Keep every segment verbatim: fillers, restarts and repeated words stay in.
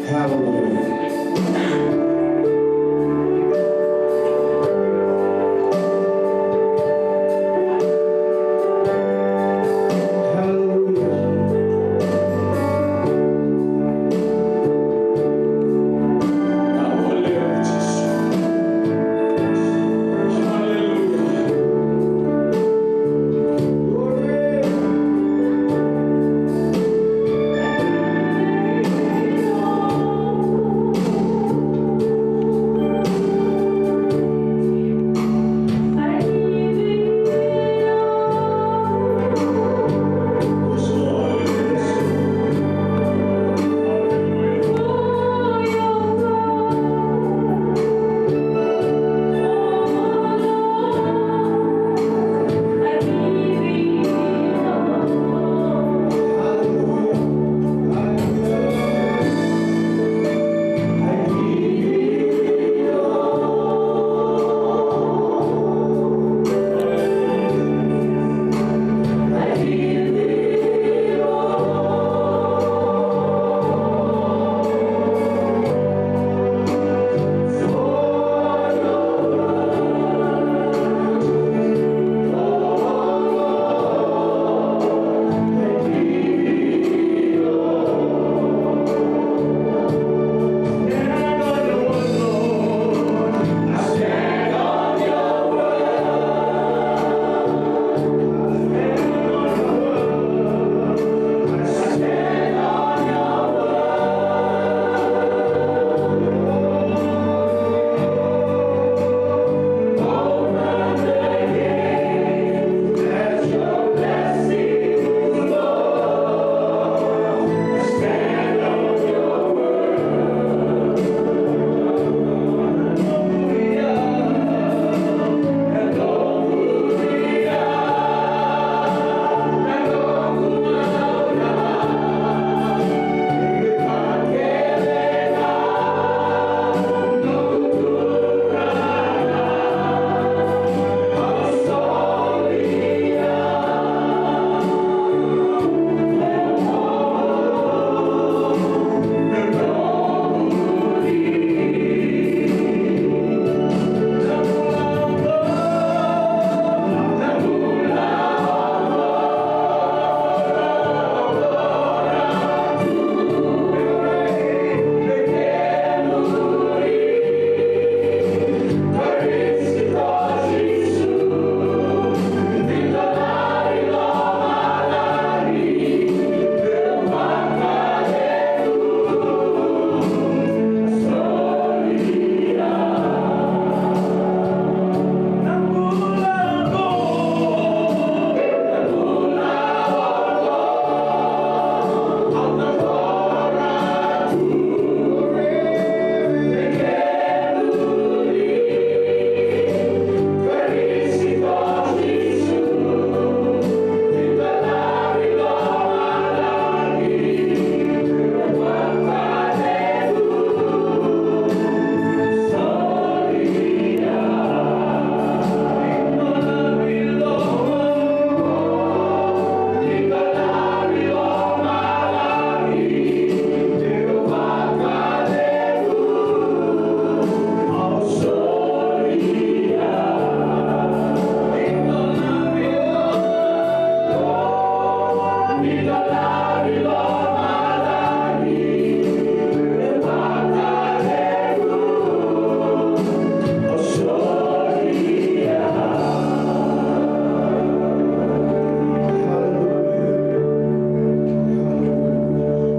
Hallelujah. Hallelujah.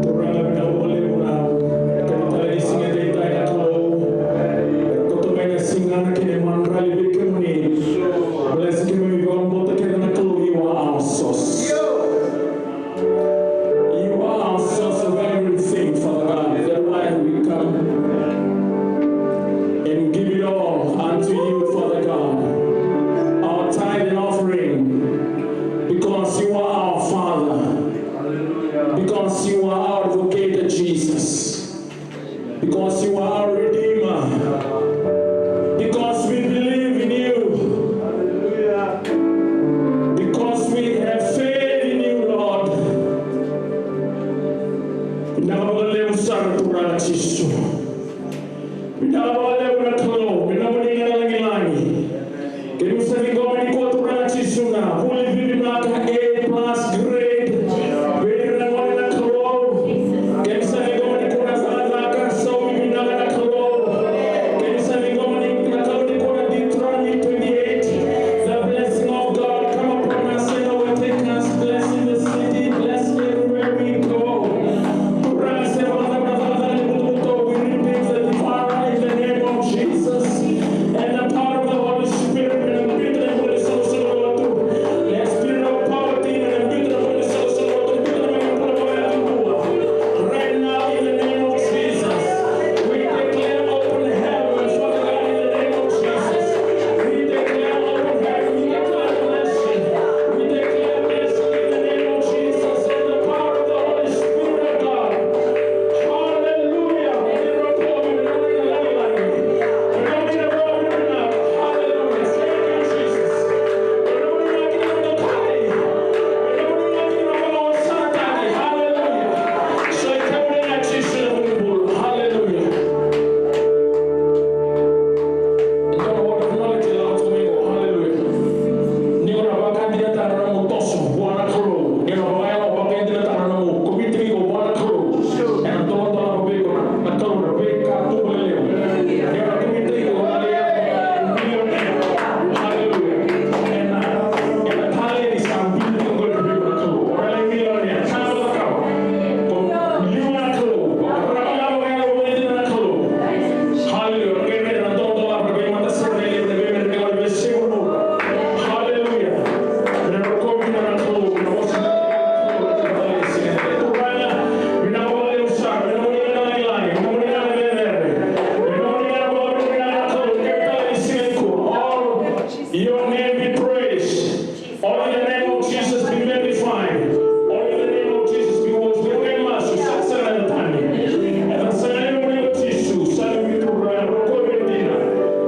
Turaga, vinaka vakalevu na kena tale ni siga edaidai na Kalou. Era koto mai na siga na kena imadrali vei kemuni. Bless kemuni, vakabauta kece na Kalou, you are our source. You are our source of everything, Father God. That's why we come and give it all unto you, Father God. Our tithe and offering, because you are our Father, because you are our advocate, Jesus. Because you are our Redeemer. Because we believe in you. Because we have faith in you, Lord. Vinaka vakalevu sara Turaga Jisu. Vinaka vakalevu na Kalou, vinaka vakalevu na lagilagi. Keimami sa ciqoma nikua Turaga Jisu na vuli veivinaka, A plus grade. Vei ira na gone na Kalou. Keimami sa ciqoma nikua na cakacaka, saumi vinaka na Kalou. Keimami sa ciqoma ni, na Kalou nikua na Deuteronomy twenty-eight. The blessing of God come upon us and overtake us. Blessing the city, blessing everywhere we go. Turaga, sema na cakacaka ni butobuto, we rebuke the devourer in the name of Jesus. And the power of the Holy Spirit, na biuta na bula ni soqosoqo lotu. The spirit of poverty, na biuta na bula ni soqosoqo lotu, biuta na bula ni soqosoqo lotu. Right now, in the name of Jesus, we declare open heaven, Father God, in the name of Jesus. We declare open heaven, we declare blessing, we declare blessing in the name of Jesus, in the power of the Holy Spirit of God. Hallelujah. Hallelujah. Thank you, Jesus. Hallelujah. Hallelujah. Hallelujah. Ni o na vakadinata na nomu toso vua na Kalou. Ni o na vakayalo vakadinata na nomu komiti vua na Kalou. Ena doladola vei iko na Kalou na veika tu lelevu. Ni o na komiti iko na levu. Hallelujah. Ena, ena talei ni sa bili iko na Kalou. O na levu ni ena talei ni Kalou. Ko liu na Kalou. Ko rau na Kalou. Hallelujah. Your name be praised. Only the name of Jesus be magnified. Only the name of Jesus be worshipped. Only the name of Jesus be worshipped. Only the name of Jesus. Sa levu ni Turaga, rokovi dina.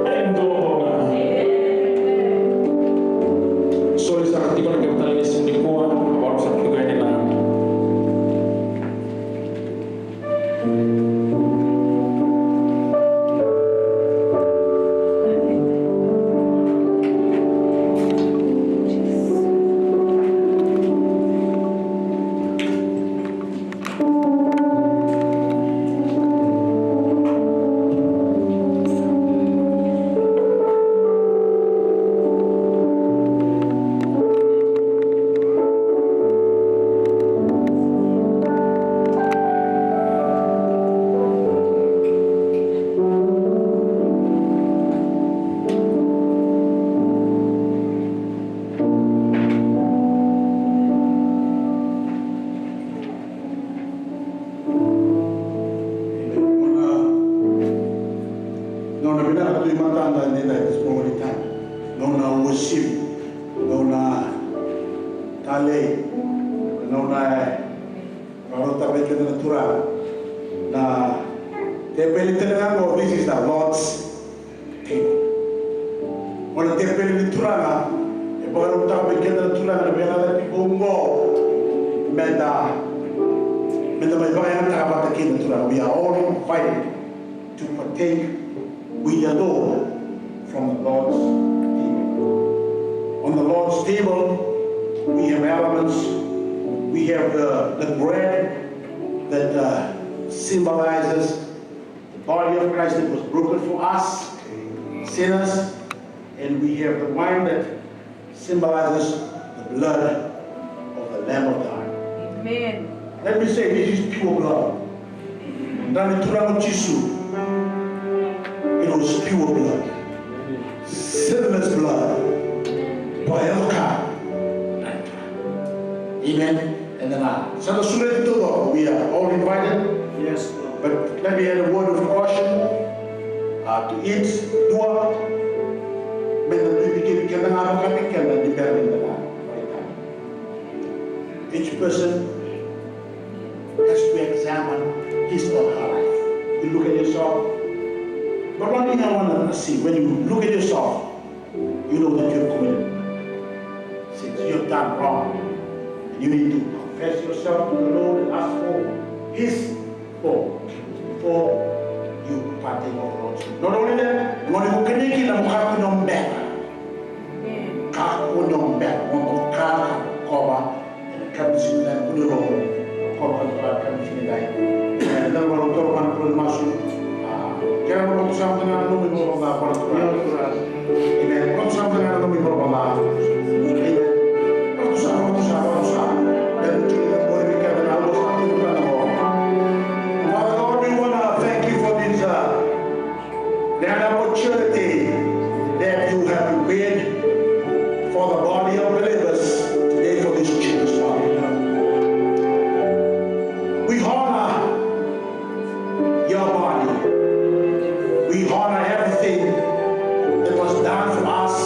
E dua ga. Soli sara tiko na kena talei ni siga nikua, a vakarau sara tiko yani na Nona vinaka tu e matada edaidai, this moment in time. Nona uasivi, nona talei, nona e vakarautaka vei keda na Turaga. Na teveli tale ga qo, this is the Lord's table. O na teveli ni Turaga, e vakarautaka vei keda na Turaga na veiyalayalati vou oqo. Meda, meda mai vakayagataka vata kei na Turaga. We are all invited to partake with the Lord from the Lord's table. On the Lord's table, we have elements, we have the, the bread that, uh, symbolizes the body of Christ that was broken for us sinners, and we have the wine that symbolizes the blood of the Lamb of God. Amen. Let me say, this is pure blood. Dragi Turaga o Jisu, it was pure blood, sinless blood. Amen. And then, uh, sa na sureti taucoko, we are all invited. Yes, Lord. But let me add a word of caution, uh, to each dua. Meda duidui keda ga vakatikeda ni bera ni da na vakaitaki. Each person has to examine his or her life. You look at yourself. But one thing I want to see, when you look at yourself, you know that you've committed sins. You have done wrong. And you need to confess yourself to the Lord and ask for This for, for you partake of the Lord's Supper. Not only that, mo ni vukei kina mo kakua ni o bera. Kakua ni o bera, mo doka ka rokova ena yakavi ni siga nikua, mo rokova ka rokova ena yakavi ni siga nikua. Ena dua na toro mana, toro masu. Kerea mo vakatusa mada ga na nomu ivalavala ca vua na Turaga. Amen. Vakatusa mada ga na nomu ivalavala ca. Amen. Vakatusa, vakatusa, vakatusa. Ena tiko na bori vei keda na lolo sa tiko na lolo. Father God, we wanna thank you for this, uh, an opportunity that you have prepared for the body of believers today for this church, Father. We honor your body. We honor everything that was done for us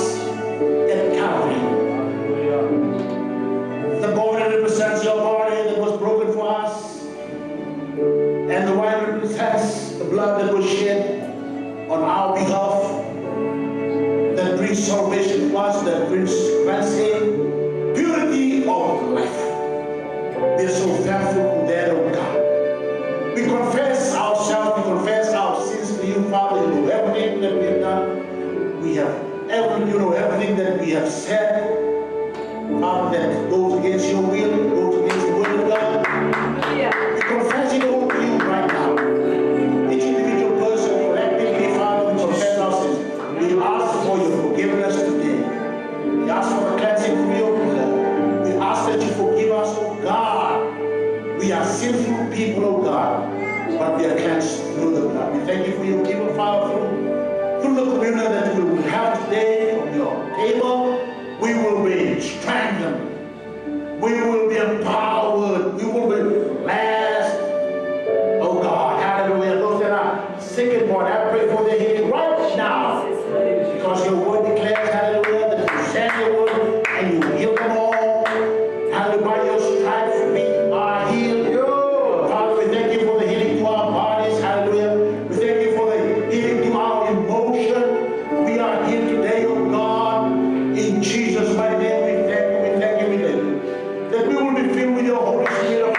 at Calvary. The body represents your body that was broken for us, and the wine represents the blood that was shed on our behalf, that brings salvation to us, that brings cleansing, purity of life. We are so thankful to that, oh God. We confess ourselves, we confess our sins to you, Father. You know everything that we have done. We have every, you know everything that we have said, Father, that goes against your will, goes against the word of God. We confess it all to you right now. Each individual person collectively, Father, we confess our sins. We ask for your forgiveness today. We ask for the cleansing through your blood. We ask that you forgive us, oh God. We are sinful people, oh God, but we are cleansed through the blood. We thank you for your given, Father, through, through the communion that we will have today from your table. We will be strengthened. We will be empowered. We will be blessed. Oh God, hallelujah. Those that are sick and born, I pray for their healing right now. Because your word declares, hallelujah, that you send your word and you heal them all. Hallelujah. By your stripes we are healed. Father, we thank you for the healing to our bodies. Hallelujah. We thank you for the healing to our emotion. We are here today, oh God. In Jesus' mighty name, we thank you, we thank you, we thank you. That we will be filled with your Holy Spirit of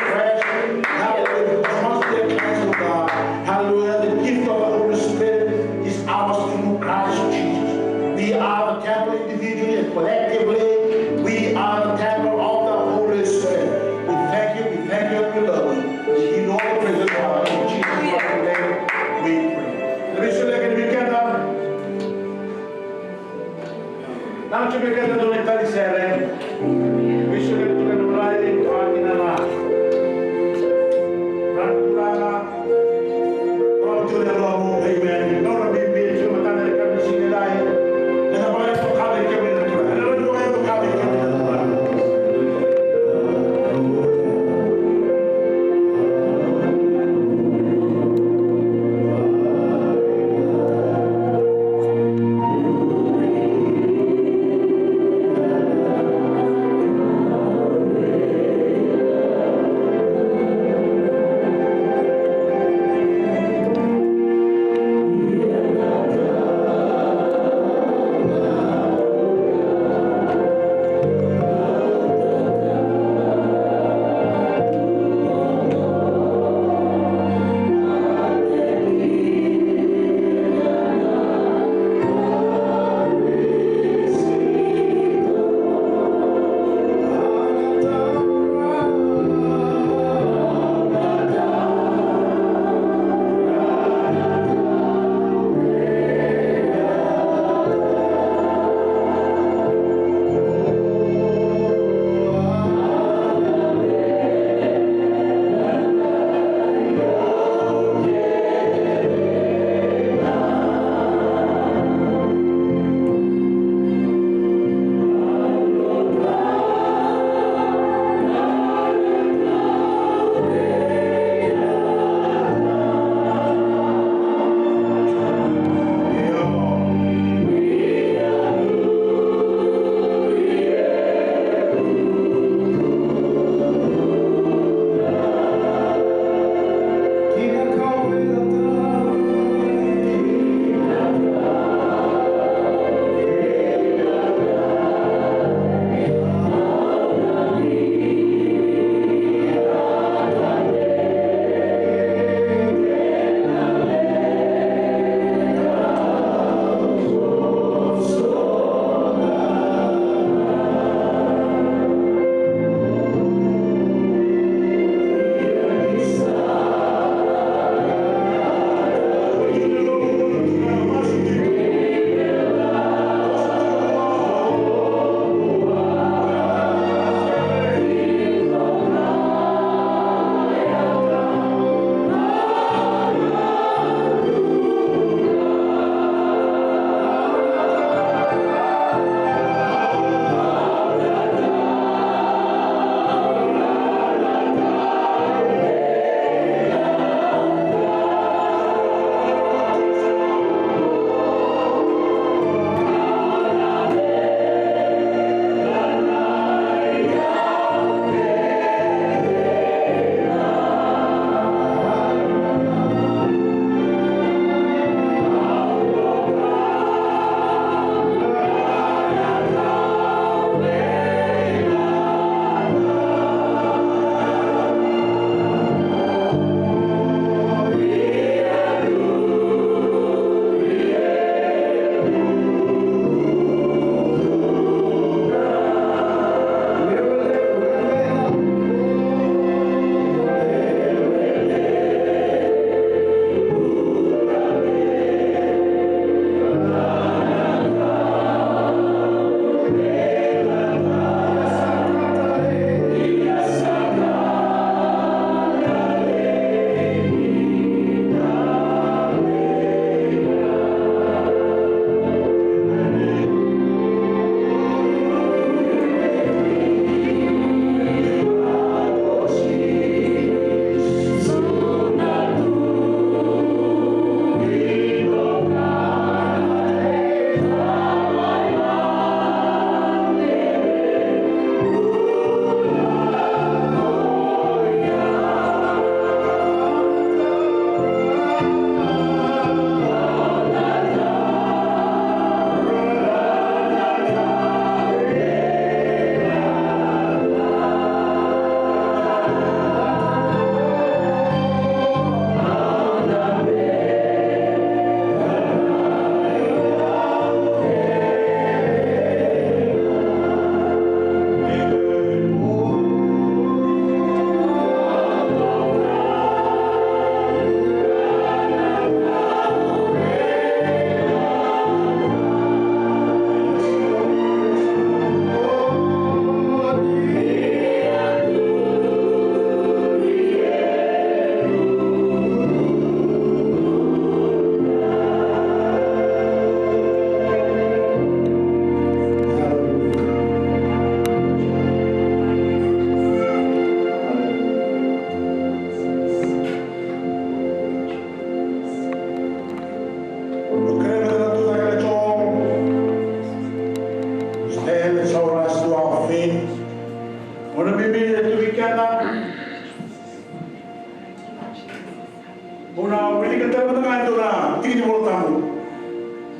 Au na wilika tale mada ga e dua na tiki ni Vola Tabu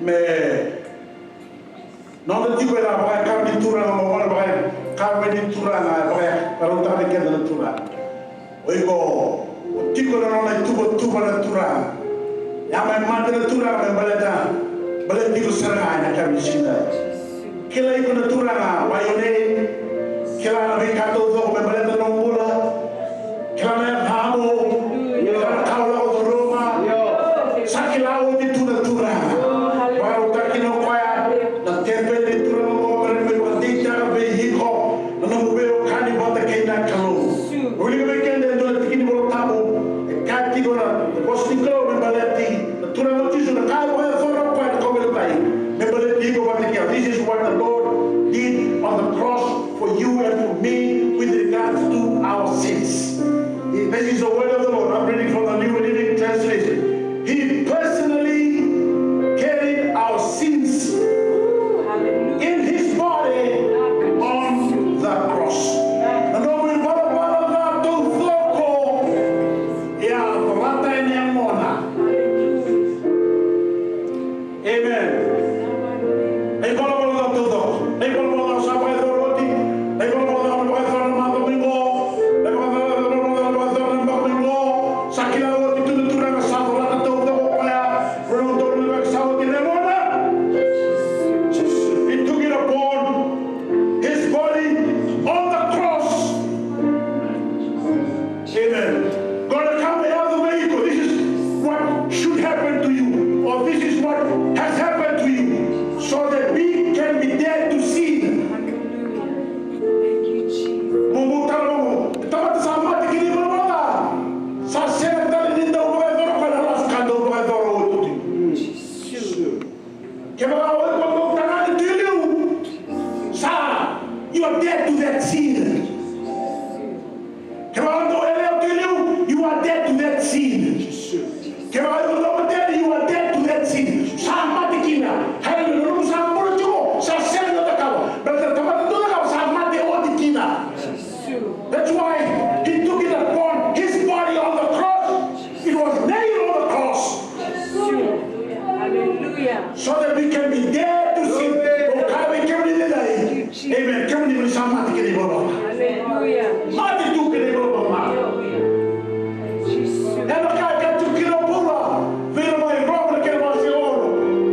me noda tiko e vakayakavi ni Turaga, mo gona vakayakavi ni Turaga, e vakarautaka vei keda na Turaga. O iko o tiko ena nona ituvatuva na Turaga. Ia mai mate na Turaga me baleta, baleti iko sara ga ena yakavi ni siga. Kila iko na Turaga by your name. Kila na veika taucoko me baleta na nomu bula. Kila na yacamu. Kila na ka o lako curuma. Sa kila oti tu na Turaga. Vakarautaka kina o koya na teveli ni Turaga oqo me rawa ni vakadeitaka vei iko na nomu veiwekani vata kei na Kalou. Wilika vei keda e dua na tiki ni Vola Tabu e kaya tiko na vosa ni Kalou me baleti na Turaga o Jisu, na ka e vakayacora o koya na kauveilatai me baleti iko vata kei au. This is what the Lord did on the cross for you and for me with regards to our sins. This is the word of the Lord. I'm reading from the New Living Translation. He personally carried our sins in his body on the cross. Na nomu ivalavala ca taucoko e a colata ena yagona. Amen. Na ivalavala ca taucoko. Na ivalavala ca sa vakayacora oti. Na ivalavala ca na vakayacora na macawa mai qo. Na ivalavala ca na vakayacora na macawa mai qo. Sa kila oti tu na Turaga, sa colata taucoko o koya. Rau dau na vakayacora oti na yagona. He took it upon his body on the cross. Amen. Gona ka me yaco vei iko, this is what should happen to you, or this is what has happened to you, so that we can be dead to sin. Mo bau tala mo, tamata sa mate ki na ivalavala ca, sa sega tale ni dau vakayacora koya na last ka dau vakayacora oti. Kevaka o iko dau tagane tu e liu, sa, you are dead to that sin. Kevaka o dau yalewa tu e liu, you are dead to that sin. Kevaka o dau mate, you are dead to that sin. Sa mate kina. Hallelujah. Na nomu sa bula tiko, sa sega ni cakava. Baleta na tamata dau cakava, sa mate oti kina. That's why he took it upon his body on the cross. It was nailed on the cross. Hallelujah. So that we can be dead to sin. O kaya vei kemuni lailai. Amen. Kemuni ni sa mate ki na ivalavala. Hallelujah. Mate tu ki na ivalavala. Hallelujah. Ena ka e kaya tu kina o Paula vei ira mai Roma na kena wase e ono.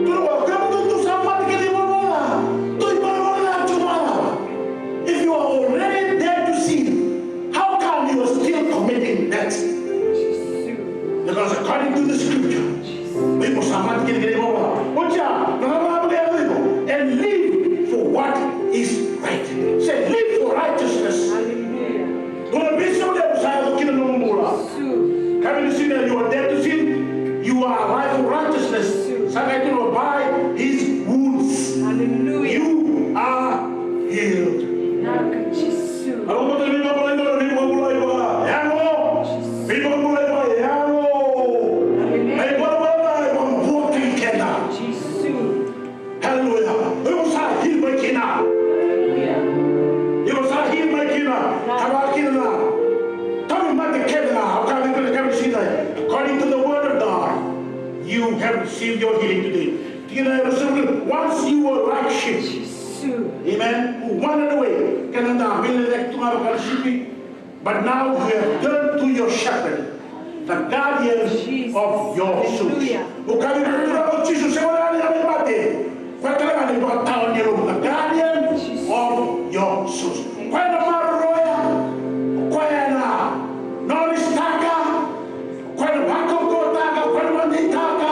Tukuna o koya, kemudou sa mate ki na ivalavala, dou ivalavala tu mada. If you are already dead to sin, how come you are still committing that? Because according to the scripture, iko sa mate kina ki na ivalavala. Oti ya, na ka vakavinaka vei iko, and live for what is right. Say, live for righteousness. Hallelujah. Dua na veisau levu sa yaco kina nomu bula. Kaya vei Jisu, you are dead to sin, you are alive for righteousness. Sa qai tukuna, by his wounds, hallelujah, you are healed. Vinaka Jisu. Alo mo tani mo mo mo mo mo mo mo mo. Yano. Mo mo mo mo mo yano. Amen. Ai mo mo mo mo mo kikena. Jisu. Hallelujah. Iko sa heal mai kina. Iko sa heal mai kina. Kava kina na tauvimate kece ga. Au kaya vei iko na yakavi ni siga. According to the word of God, you have received your healing today. Kina e rusa, once you were like sheep. Amen. Who wandered away. Kena da veilecayaki tu ga vaka na sipi. But now you have turned to your shepherd, the guardian of your souls. Hallelujah. O kaya vei iko na Turaga o Jisu, sega ni o koya na mate. O koya tale ga na ivakatawa ni yalomu, the guardian of your souls. O koya na maroroya, o koya na nonisitaka, o koya na vakaukauwataka, o koya na vakadeitaka.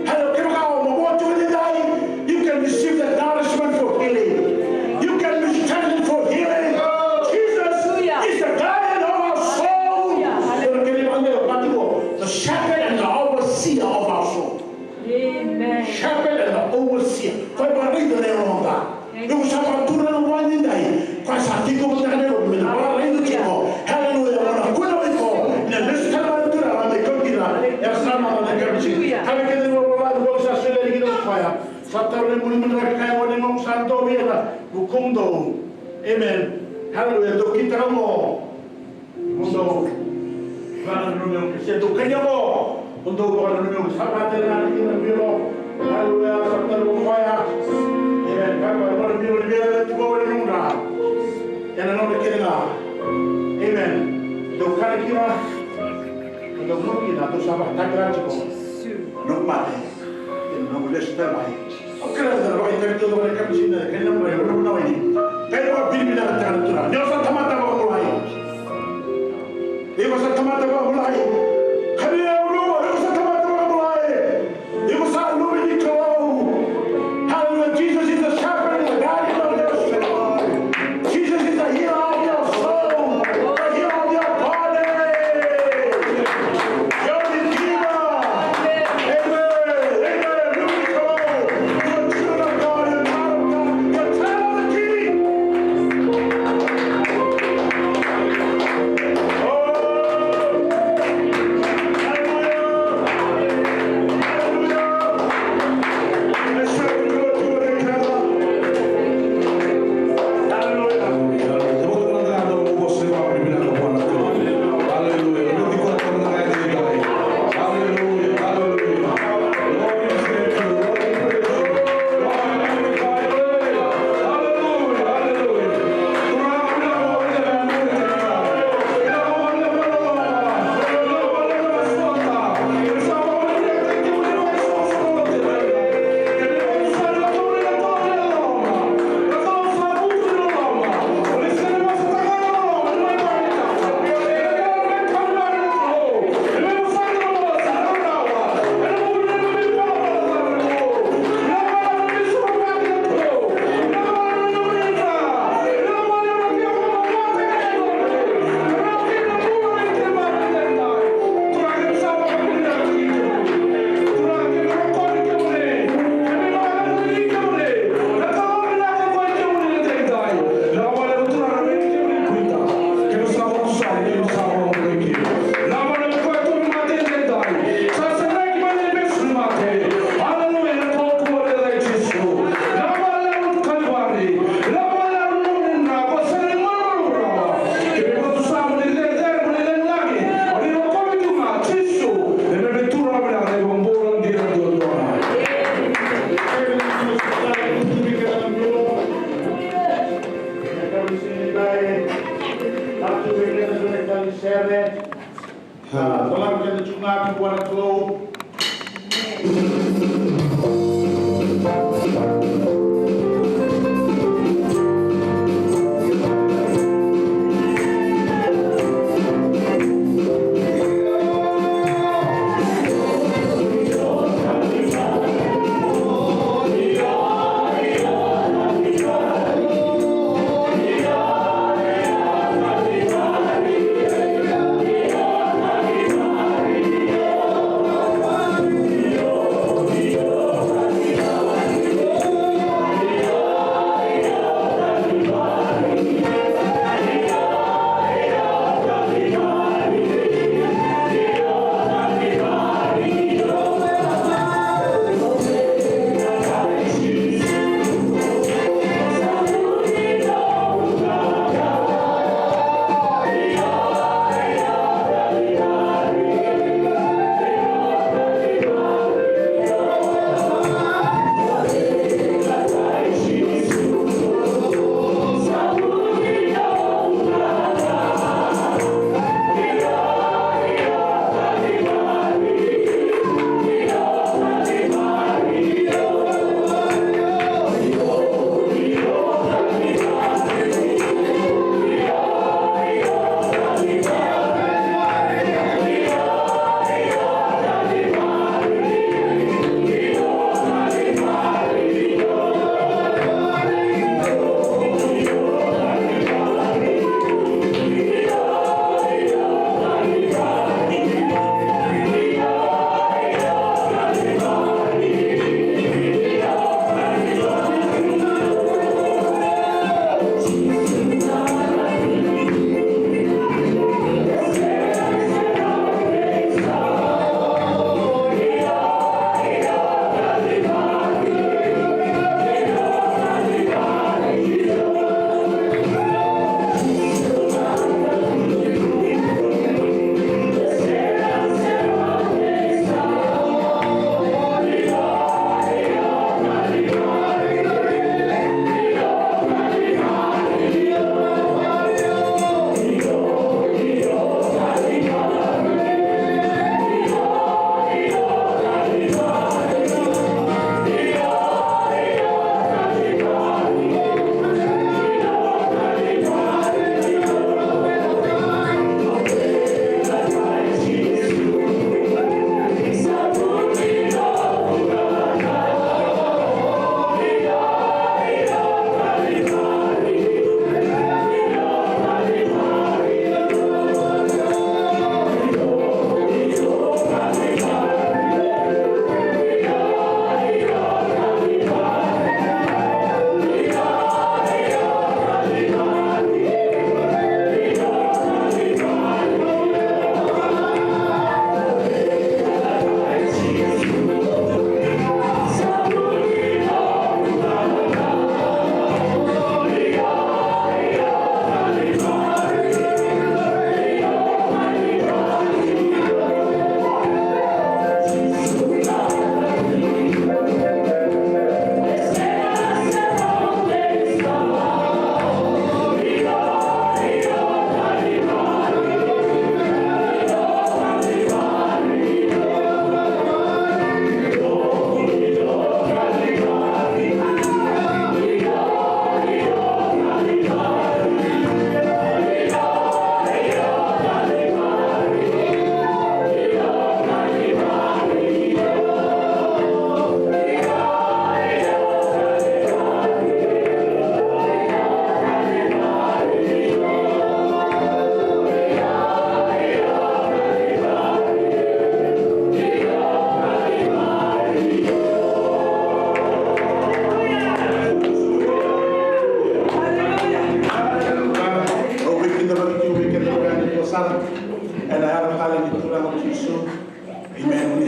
Hello, kevaka o mavoa tiko edaidai, you can receive the nourishment for healing. You can be strengthened for healing. Jesus is the guardian of our soul. The shepherd and the overseer of our soul. Amen. Shepherd and the overseer. Koya e vakaraica na yaloda. Iko sa vakatura na vua edaidai. Koya sa tiko vata kei iko me na vakaraica tiko. Hallelujah. Mo na kune o iko. Ena lesu tale mai na Turaga me kauti ira. Era sa na mai kauti ira. Hallelujah. Kaya vei keda ni vakavalagi, sa solia yani kina o koya. Sa taura na imulimuli, na kaya gone, mo sa dou vei ira, vukumudou. Amen. Hallelujah. Dou kitaka mo. Mo dou. Vakananumi au, se dou kania mo. O dou vakananumi au, sa vata na kina bilo. Haleluya, sa vata na koya. Amen. Kakua na bilo ni vela tiko ena nodra. Ena nodra kece ga. Amen. Dou kana kina. Dou gunuva kina, dou sa vakatakila tiko. Noqu mate. Ena noqu lesu tale mai. Au kerea na vakaitavi taucoko na yakavi ni siga nikua, kei na muria, na muria ni. Kei na vakavinavinakataka na Turaga. Ni o sa tamata vakabulai. Iko sa tamata vakabulai. Kania e uluva, iko sa tamata vakabulai. Iko sa luve ni Kalou. Hallelujah. Jesus is the shepherd and the guardian of your soul. Jesus is the healer of your soul, the healer of your body. Your Redeemer. Amen. Amen. Look at God. You're a children of God. You're a child of God. You're a child of the King. Oh. Hallelujah. Hallelujah.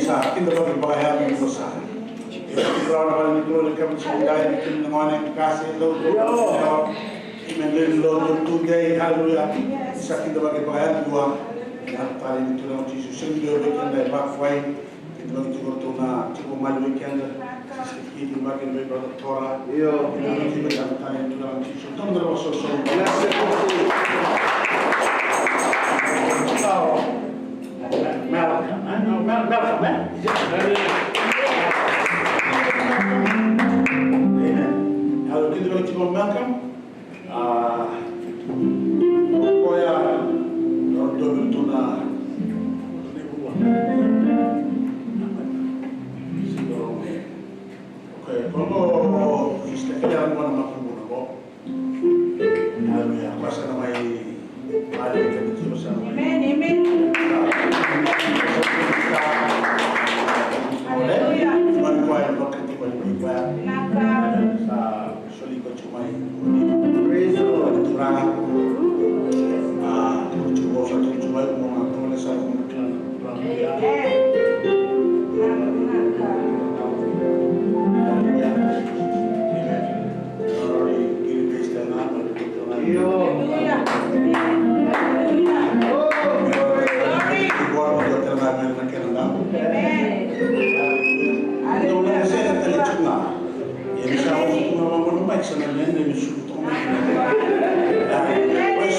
Sa kidavaki vakayalo ni vosa. Io, kidavaki vakayalo ni vosa, kidavaki vakayalo ni vosa, kidavaki vakayalo ni vosa. Io, io, io, io. Aleluya. Sa kidavaki vakayalo ni vosa. Io, tale ni Turaga o Jisu, sega ni dua vei keda e vakuwai. Kidavaki tiko ratou na tiko maliwai keda. Sa kidavaki vakayalo ni vosa. Io. Kidavaki vakayalo ni vosa. Io. Malcolm, eh? No, Malcolm, eh? Amen. Io, kidavaki tiko Malcolm. A, o koya, o dua vei iratou na, okay, koya qo, Sister Claire, koya na makubuna qo. Aleluya. Koya sa na mai, mai, koya sa na mai. Amen, amen. Aleluya. Koya, koya, koya, koya. Vinaka. Sa soli koya tiko mai. Praise the Lord. Turaga. A, koya tiko, sa tiko mai, koya na tiko mai, sa tiko mai. Amen. Aleluya. Amen. Aleluya. Aleluya. Glory. Amen. Aleluya. Praise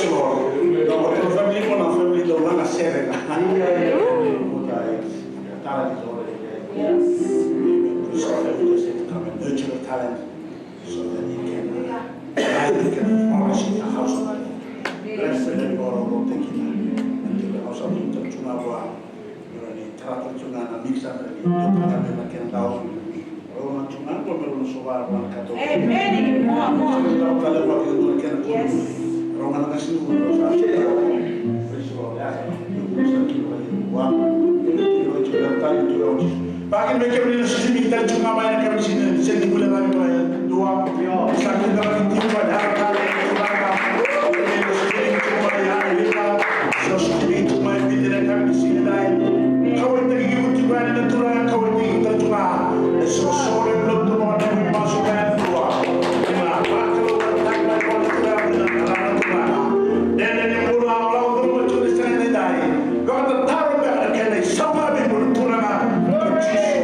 the Lord. Yes. Amen. Praise the Lord. Just come and nurture the talent. So that it can, it can flourish in the house of the Lord. Blessed be God, Lord, thank you. And the house of the Lord, tuna vua, you know, ni tara tu na mix up, ni tu na kena dau. Rau na tuna vua, me rau na sova vua na kato. Amen. Yes. Praise the Lord. Yes. Vaka kina me kemuni na sisimi, tale tu ga mai na kemuni sisimi, sega ni guilecavi koya e dua. Sa kidavaki tiko na yaca tale ni turaga. Kemuni na sisimi tu mai ya e ika. Sa sisimi tu mai Viti na kemuni sisimi dai. Kauwaitaki iko tiko yani na turaga, kauwaitaki iko tale tu ga. E so sore na turaga na masu kaya dua. Ina vakalougatataki mai vua na turaga, na turaga. Dede ni bula, au lako curuma tu ni sega ni dai. Vakatataro beka na kena isau ga vei iko na Turaga o Jisu.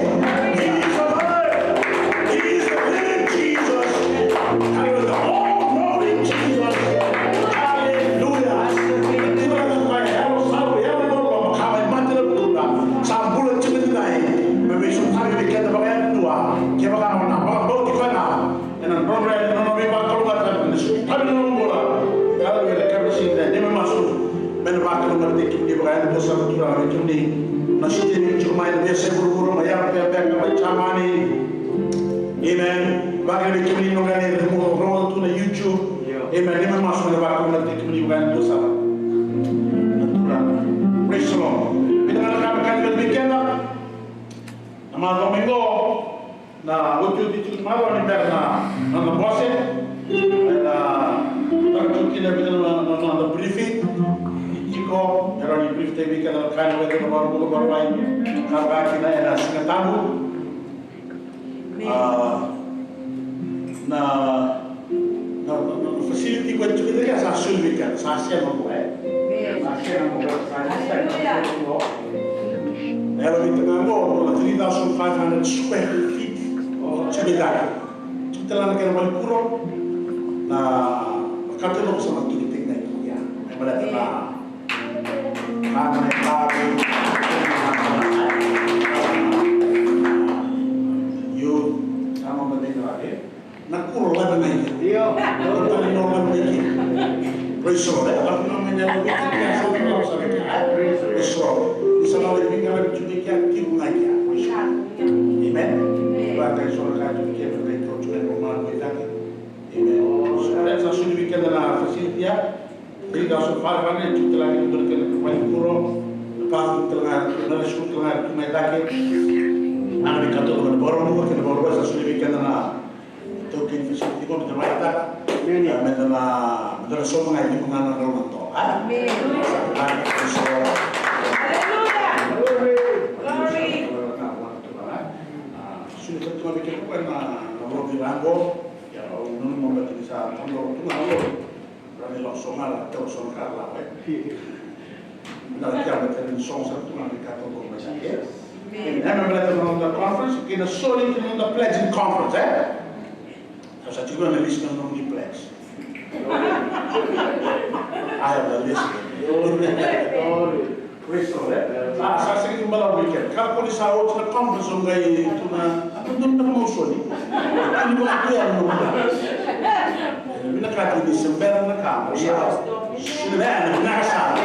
He is alive. He is the living Jesus. Hallelujah. The all-knowing Jesus. Hallelujah. Na Turaga ka yalo sa, yalo loloma ka mai mate ena vukuda. Sa bula tiko edaidai me veisotavi vei keda vakayadua. Kevaka o na vakabauti koya ga, ena nodra, ena nona veivakalougatataki, ena sotavi na nona bula. Haleluya, na kena sega ni dai, ni me masu. Me na vakalougatataki kemuni vakayadua sara na Turaga, vei kemuni na siteni tiko mai na veiyasai vuravura, mai Arapea beka, mai Jamani. Amen. Vaka vei kemuni noqu iyau, rogoca tu na YouTube. Amen. Ni me masu, me na vakalougatataki kemuni vakayadua sara na Turaga. Praise the Lord. Vinaka na ka me kani vei keda. Na macawa mai qo, na otioti tiko ni macawa ni bera na, na, na bose. Ena, na, na, na, na briefing. Tiko, era ni brief tiko vei keda na ka ni vei keda na varu, varu, varu, varu, na, na, na Siga Tabu. A, na, na, na, na facility qo e tiko kina sa soli vei keda, sa sema qo, e? Sa sema qo, sa sema qo. Na yalo vei keda qo, na three thousand five hundred square feet. O, tiko kina. Tiko tale na kena valikuro. Na, na katuba qo sa na tuki tiko kina. E baleta na Praise the Lord. Praise the Lord. Ni sa lako i vinaka na tiko mai kea, tiko mai kea. Praise the Lord. Amen. Vaka e so na ka tiko kea, na ka tiko mai kea. Amen. So, sa soli vei keda na facility ya. Three thousand five hundred, tiko tale ga na dua na kena valikuro, na bathroom tale ga, na restroom tale ga, tu mai cake. Na katuba, na vakarau, na vakarau, sa soli vei keda na taukei ni facility qo, me da mai caka. Amen. Me da na, me da na sauma ga e lima ga na drau na dola. Amen. Amen. Hallelujah. Glory. Glory. Kemuni koya na, na lori vaqo, ia au nanuma baleta ni sa tadoro tu ga na lori. Rawa ni lako so ga, ra tau so na ka ra lako, e. Na kena baleta ni sogo sara tu ga na ka tadoro mai sa, e. Amen. Amen. Baleta na noda conference, kei na soli kei na noda pledge ni conference, e. Au sa tiko na list na nomuni pledge. I have the list. Praise the Lord, e? A, sa sega ni balavu vei keda. Kakua ni sa oti na conference o qai tu na, a, tu na mau soli. Tu ni vakatuya na mau soli. E, vinakati ni se bera na ka, mo sa. Sega ni vinaka sara.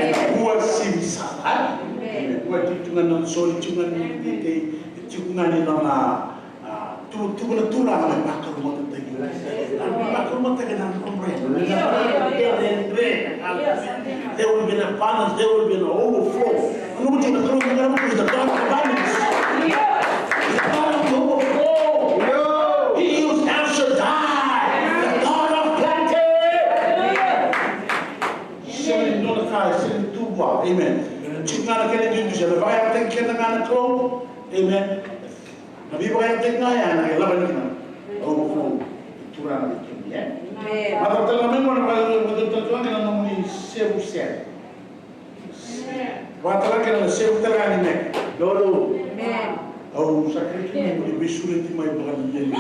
Ena uasivi sara, e? Ena ua tiko ga na soli, tiko ga ni, ni, ni, tiko ga ni nona A, tu, tukuna na Turaga me vakalougatataki. Me vakalougatataki na nodra bula. There will be an abundance, there will be an overflow. Nomu tiko na Kalou, na Kalou is the God of abundance. He's the God of the overflow. He is El Shaddai, the God of plenty. Sega ni dua na ka e sega ni tu vua. Amen. Tiko ga na kena idusidusi, ena vakayagataki keda ga na Kalou. Amen. Na veivakayagataki ga ya na ilavo ni kina. Au vou Turaga vei kemuni, e? Amen. Vakatale ga mai qo na vakatale tale ga na nomuni sevu sere. Vakatale ga na sevu tale ga ni meke. Lolo. Amen. Au sa kerei kemuni mo ni veisureti mai vakalelele.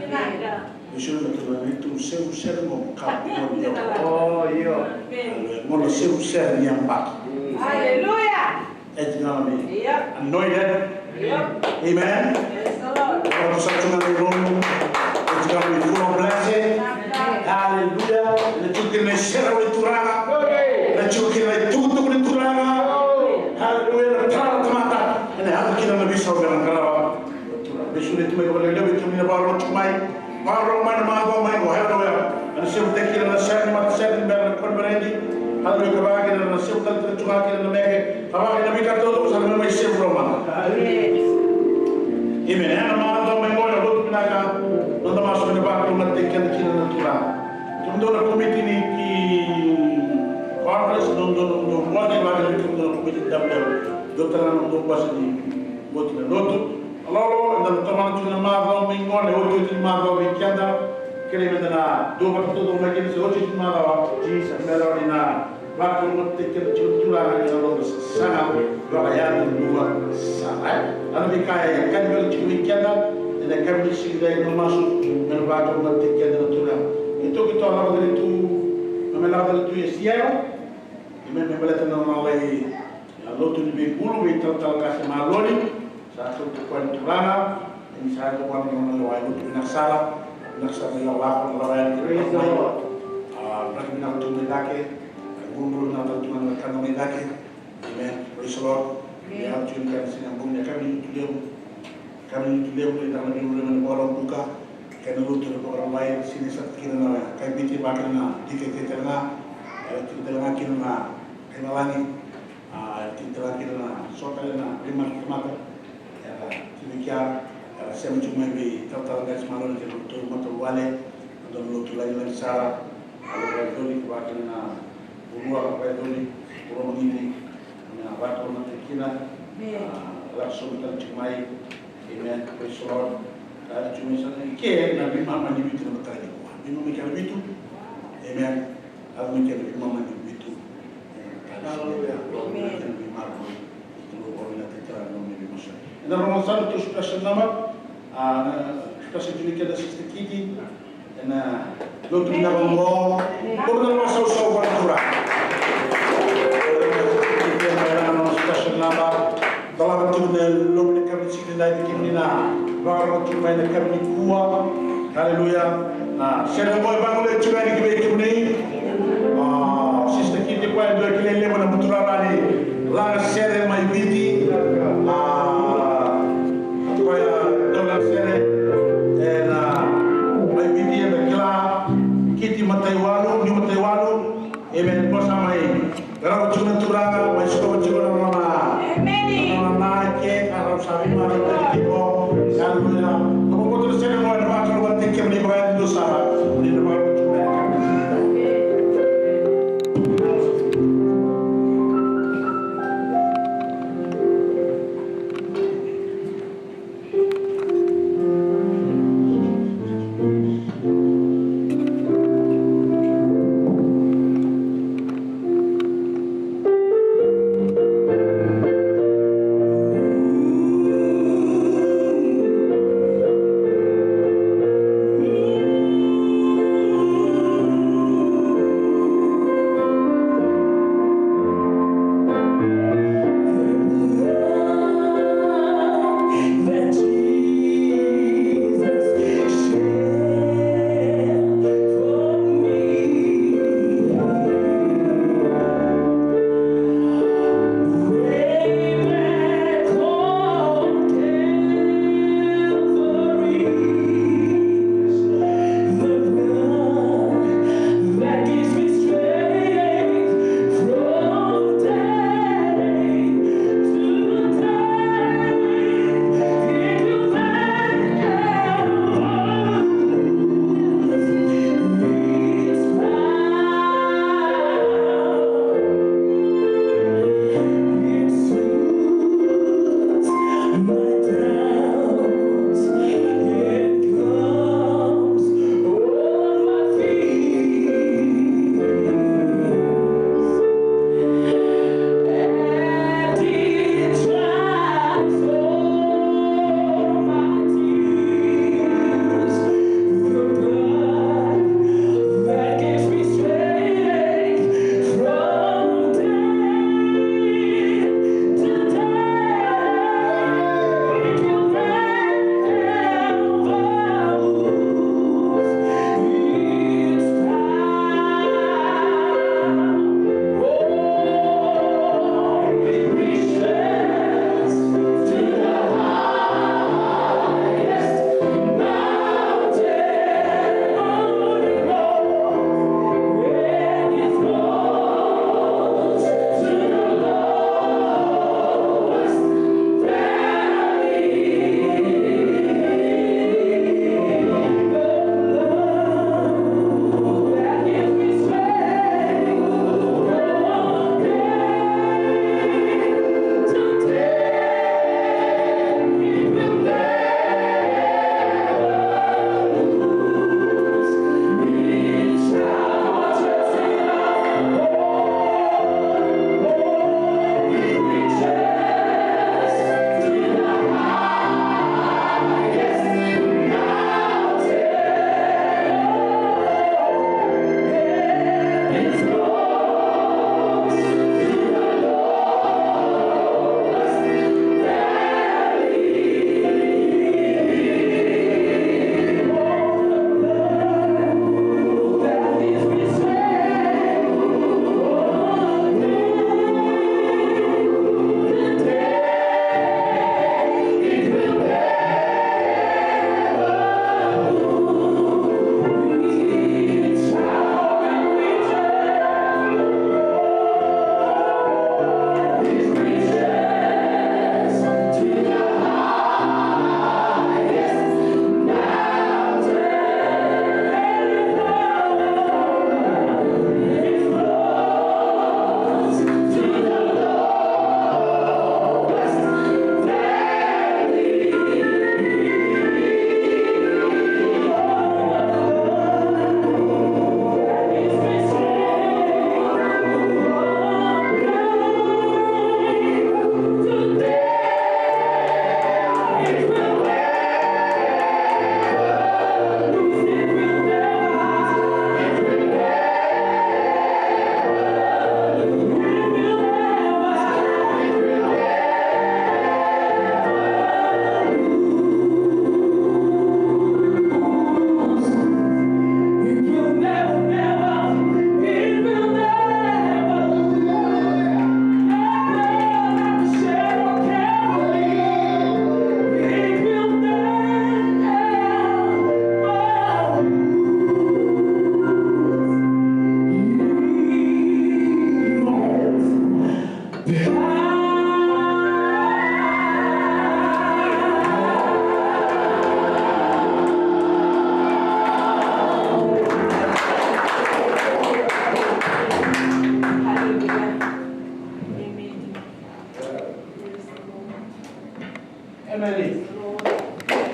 Vinaka. Veisureti mai tu na neitou sevu sere qo ka qo ni. O, io. Amen. Qo na sevu sere ni yabaki. Aleluya. E tiko ga mai. Yep. Anointed. Yep. Amen. Praise the Lord. Ora tu sa tu ga mai Rome. E tiko ga mai full of blessing. Amen. Hallelujah. Ena tiko kina na isere ni Turaga. Ena tiko kina na itukutuku ni Turaga. Hallelujah. Na tara na tamata. Ena yaco kina na veisau me na qaravi. Veisureti mai vakalevu vei kemuni na vakarorogo tiko mai. Vakarorogo mai na macawa mai qo, haleluya. Ena sevutaki kina na sere ni matasere ni bera na koniferedi. Haleluya, ka vaka kina na sevu tale tale tu ga kina na meke. Ka vaka kina veika taucoko sa na mai sevu lomana. Amen. Ena macawa mai qo na lotu vinaka. Noda masu me na vakalougatataki keda kina na Turaga. Kemudou na komiti ni conference, dou, dou, dou, dou, vaka kina kemudou na komiti ni davodavo. Dou tara na dou basa ni oti na lotu. Lolo, eda na tomana tiko na macawa mai qo, na iotioti ni macawa vei keda. Kerei meda na dua vata taucoko mai kina se iotioti ni macawa. Jesus. Me rawa ni na vakalougatataki keda tiko na Turaga ena noda sasaga vakayago dua sara. Ena veika e kani vei tiko vei keda ena yakavi ni siga edai, na masu me na vakalougatataki keda na Turaga. Keitou, keitou lako tale tu, na me lako tale tu e Seattle. Ena me baleta na nona lai Ia lotu ni veibulu, veitalatala qase maloli, sa kauta koya na Turaga, ni sa yaco vua na nona lewa. E lotu vinaka sara, vinaka sara na ilakolako, na lako yani. Praise the Lord. A, draki vinaka tu mai cake, bulubulu vinaka tu mai cake. Amen. Praise the Lord. Amen. Ia, tu ni ka ni siga ni bula ni yakavi ni lotu levu. Yakavi ni lotu levu, ni tara na veiulubale ni Vakaraubuka. Kei na lotu ni Vakarauwai, sinai sara kina na kai Viti, vaka kina na D K K tale ga. Era tiko tale ga kina na kai Nalagi. A, era tiko tale ga kina na so tale na veimatatamata. Era tiko i kea, era sema tiko mai vei talatala Qase Malona kei na nodratou matavuvale. Na dua na lotu lagilagi sara. A, Vaicovi, vaka kina na Vanua Vaicovi, Vanua Magiti. Na vakalougatataki kina. Amen. A, lako sobu tale tiko mai. Amen. Praise the Lord. Ka tiko mai sara i ke na veimama ni vitu na mataka nikua. Veimama i ke na vitu. Amen. Lako mai ke na veimama ni vitu. Amen. Hallelujah. Amen. Veimama ni vitu. Eda rogoca sara tu special number. A, na special tiko kina Sister Kiti. Ena lotu vinaka oqo. Lotu na vakasausau vua na Turaga. Ena nona special number. Dolava tiko na loma ni yakavi ni siga nidai vei kemuni na vakarorogo tiko mai na yakavi nikua. Haleluya. Na sere oqo e vagolei tiko yani ki vei kemuni. A, Sister Kiti koya e dua kilai levu ena buturara ni lagasere mai Viti. A, koya e dua lagasere ena mai Viti, eda kila. Kiti Mataiwalu, Niu Mataiwalu. Amen. Ko sa mai qarava tiko na Turaga, mai sikova tiko na nona, na nona na ke, ka rau sa veimarautaki tiko. Haleluya. Ko boto na sere mo ena vakalougatataki kemuni vakayadudua sara. Ni na vakalougatataki kemuni. Amen.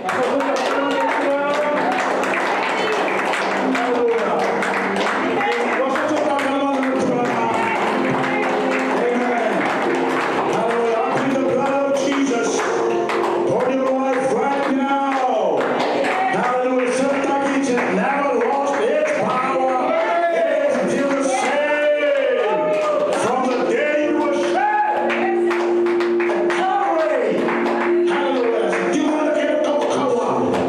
Hallelujah. I plead the blood of Jesus upon your life right now. Hallelujah. Sometimes it never lost its power. It is still the same from the day it was shed. At Calvary. Hallelujah. Still the same power.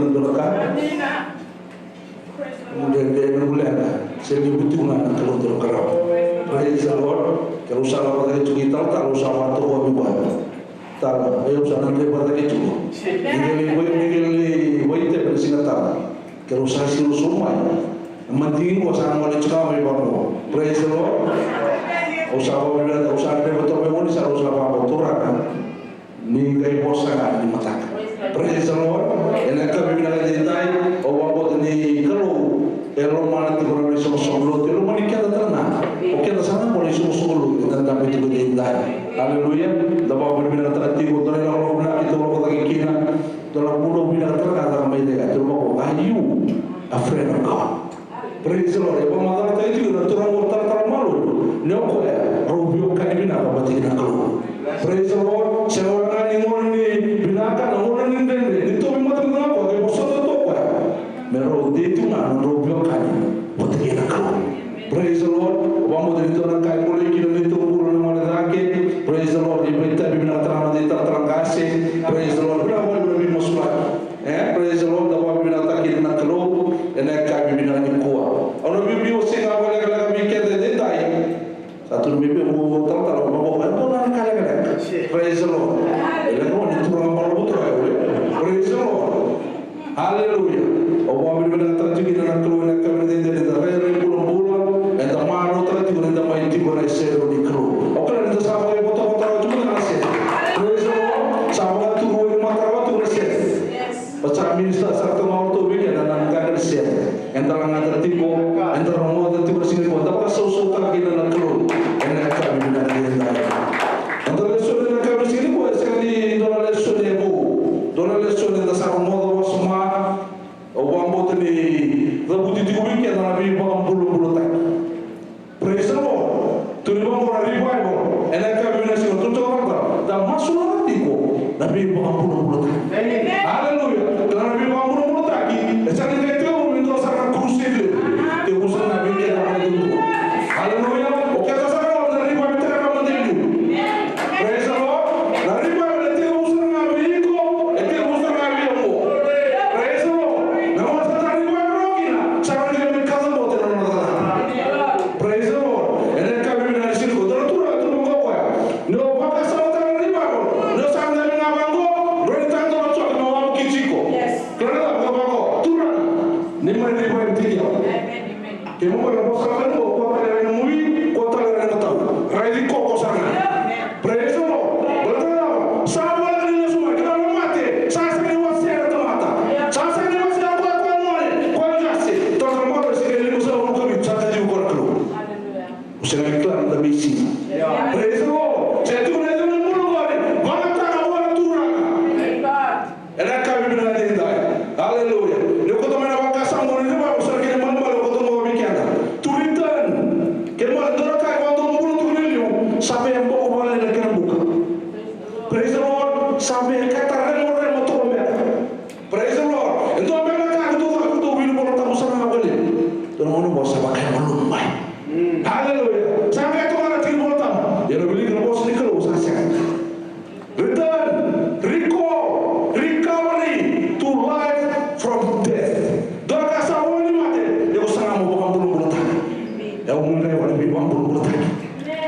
kina dua na ka. Dredre na vulega, se levu tiko ga na Kalou dau qarava. Praise the Lord. Ke rau sa lako cake tiko i talatala, au sa vakatoka vei koya. Tala, e, au sa na draiva cake tiko. Ni qai lai, ni qai lai Vaitepe na siga tale. Ke rau sa siro sobu mai, na madigi qo sa gole tiko ga mai vaqo. Praise the Lord. Au sa vakavinavinaka, au sa draiva toka mai gone sara, au sa vakavinavinaka, Turaga. Ni qai vosa ga ni mataka. Praise the Lord. Ena yakavi vinaka edaidai, au vakabauta ni Kalou e lomana tiko na isoqosoqo lotu, e lomani keda tale ga. O keda sara ga qo na isoqosoqo lotu eda dabe tiko edaidai. Aleluya. Da vakavinavinakataka tiko, dua na ilakolako vinaka keitou lako cake kina. Dua na vunau vinaka tale ga caka mai cake, a tukuna vaqo, are you a friend of God? Praise the Lord. E vakamacalataki tiko na turaga qo, talatala malua, ni o koya rau veiwekani vinaka vata kei na Kalou. Praise the Lord. Sega walega ni gauna ni vinaka, na gauna ni dredre, ni tauvimate mada ga o koya, qai vosota tu o koya me rau dei tu ga na nodrau veiwekani vata kei na Kalou. Praise the Lord. Au vakabauta ni dua na ka e bolei kina na neitou bula na gole cake. Praise the Lord. Ni vakaitavi vinaka tale ga na noda italatala qase. Praise the Lord. Vinaka vakalevu na veimasulaki. E, praise the Lord, da vakavinavinakataka kina na Kalou ena yakavi vinaka nikua. Au na biubiu sega vakalekaleka vei keda edaidai. Sa tukuna mai vei au o talatala, au vaqo, e dua na ka lekaleka. Praise the Lord. E leqa ni turaga balavu turaga, e? Praise the Lord. Hallelujah. Au vakavinavinakataka tiko kina na Kalou ena yakavi edaidai, eda rairai bulabula, eda marautaka tiko, eda mai tiko ena iserau ni Kalou. Au kila ni da sa vakaivotavota tiko na sere. Praise the Lord. Sa vakaturu ni matara tiko na sere. Vata sa minister sara tu ga o ratou vei keda na qaqa ni sere. Eda lagata tiko, eda rogoca tiko na siga nikua, da vakasausautaka kina na Kalou ena yakavi vinaka edaidai. Eda lesoni ena yakavi ni siga nikua, e sega ni dua na lesoni e vou. Dua na lesoni eda sa rogoca wasoma. Au vakabauta ni cavuti tiko vei keda na veivakabulabulataki. Praise the Lord. Tukuni vaqo na revival. Ena yakavi vinaka ni siga, tukuni vaqo, da masulaka tiko na veivakabulabulataki. Amen. Hallelujah. Kila na veivakabulabulataki e sega ni qai tekivu me dua sara na crusade levu. Tekivu sara ga vei keda na itutu. Hallelujah. O keda sara ga na revival, tara na madai liu. Praise the Lord. Na revival e tekivu sara ga vei iko, e tekivu sara ga vei au. Praise the Lord. Na gauna sa na revival kina, sa na qai mai kacabote na nona cakacaka. Praise the Lord. Ena yakavi vinaka ni siga nikua, dua na turaga tukuna vaqo o koya, ni o vakasamataka na revival, ni o sa dabe ga vaqo, rawa ni taqomaka na joke me wavokiti iko. Kila na cava, vaqo, Turaga, ni mai revive-taki au. Keimami na vosa mai qo, ko tale rai na mui, ko tale rai na matau. Raici koya sara ga. Praise the Lord. Baleta na cava? Sa voleka ni lesu mai, kila na mate sa sega ni wasea na tamata. Sa sega ni wasea o koya, koya gone, koya qase. Talatala Mark, e sega ni limasagavulu ka vitu, sa tiko o koya na Kalou. O sega ni kila na veisiga. Praise the Lord. Sa tiko na icegu ni bula qori, vakayagataka vua na Turaga. Ena yakavi vinaka edaidai. Hallelujah. Ni o kauta mai na vakasama ni revival, sa na kena ibalebale o kauta mai vei keda. To return. Kena ibalebale dua na ka e vakadua bula tu na liu, sa via boko vale na kena buka. Praise the Lord. Sa via kata remo remo toko beka. Praise the Lord. E dua beka na ka keitou caka, keitou wili Vola Tabu sara ga vakalevu. Dua na gauna qo sa vakaemalumu mai. Hallelujah. Sa qai toka na tiki ni Vola Tabu. Ia na wiliki na vosa ni Kalou sa sega. Return, recall, recovery to life from death. Dua na ka sa vo ni mate, ia o sa na mo vakabulabulataka. E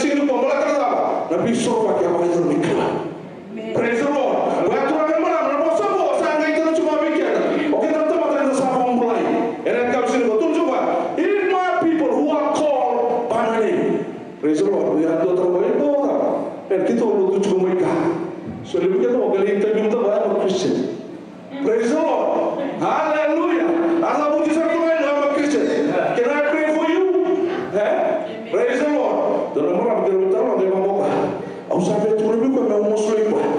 siga nikua, baleta na cava? Na veisorovaki a vakayacora mai Kalou. Praise the Lord. Koya turaga, marama, na vosa qo sa qai tara tiko vei keda. O keda na tamata eda sa vakabulai. Ena yakavi siga nikua, tukuna tiko, "If my people who are called by my name." Praise the Lord. Ia, dua tale qo, e dua tale. E, keitou lotu tiko mai ka. So levu keitou qai lai interview, "Am I a Christian?" Praise the Lord. Hallelujah. A sa vuci sara tu ga, "Am I a Christian? Can I pray for you?" E? Praise the Lord. Dua na marama, keirau taro, qai vaqo ka. Au sa via tukuna vei koya meu masulaki koya.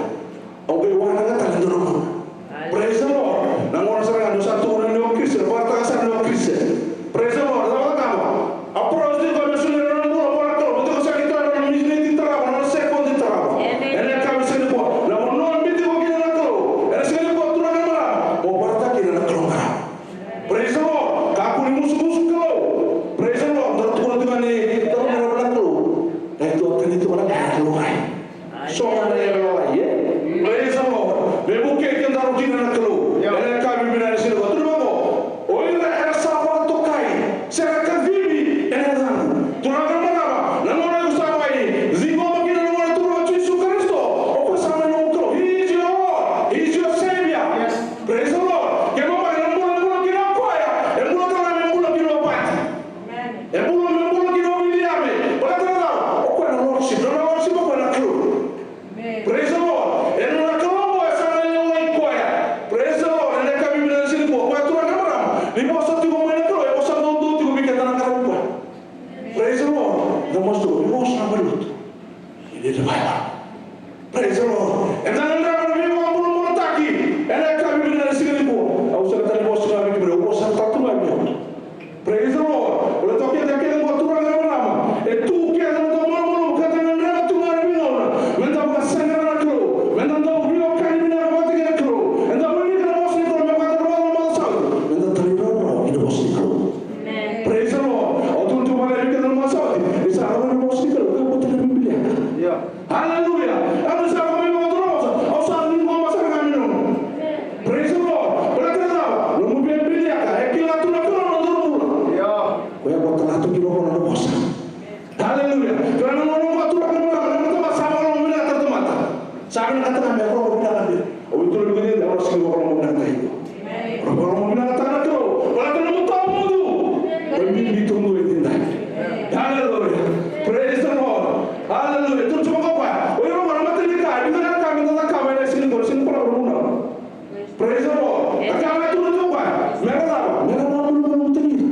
Au qai wanaqa tale e dua na gauna. Praise the Lord. Na gauna sara ga ni o sa tukuna ni o Christian, vakataka sara ni o Christian. Praise the Lord. Cava na cava? Approach tiko me solia na nona bula vua na Kalou. Tiko sara ga na nona miniti tarava, na nona sekodi tarava. Amen. Ena yakavi siga nikua, na vanua o biuti iko kina na Kalou. Ena siga nikua, turaga, marama, mo vakataka kina na Kalou ga. Vosa na valenilotu. Praise the Lord. Eda na gadreva na veivakabulabulataki ena yakavi vinaka ni siga nikua. Au sa na tale vosa ga vei kemuni, au vosa na tatu ga vei au. Praise the Lord. Ule toka kece kece qo turaga na marama. E tu kece na dau malumalumu ka da gadreva tu ga na veigauna me da vakasaqara na Kalou, me da dau veiwekani vinaka vata kei na Kalou. Eda wilika na vosa ni Kalou me vakatara na macawa sa oti, me da talairawarawa ki na vosa ni Kalou. Praise the Lord. Au tukuna tiko vale vei keda na macawa sa oti, ni sa lako na vosa ni Kalou, ka bota na bibiliaka. Hallelujah. Au sa ko me vakatara vosa, au sa ni qoma sara ga me nomu. Praise the Lord. Baleta na cava? Nomu bibiliaka e kila tu na Kalou na nomu bula. Koya ko tala tu ki loma na vosa. Hallelujah. Kila na nomu bula tu na Kalou, na tamata sa vakalomavinakataka na tamata. Sa vinakata me vakalomavinakataka. O iko na vei keda, o na sega ni vakalomavinakataka iko. Vakalomavinakataka na Kalou. Baleta na nomu tawamudu. Ko bibi tu e daidai. Hallelujah. Praise the Lord. Hallelujah. Tu tiko vaka o ira na matanika, e vica na ka me da cakava ena siga nikua, siga nikua na vuna. Praise the Lord. Na ka me tu tiko vaka, me ra cava? Me ra vakamalumalumutaki ira.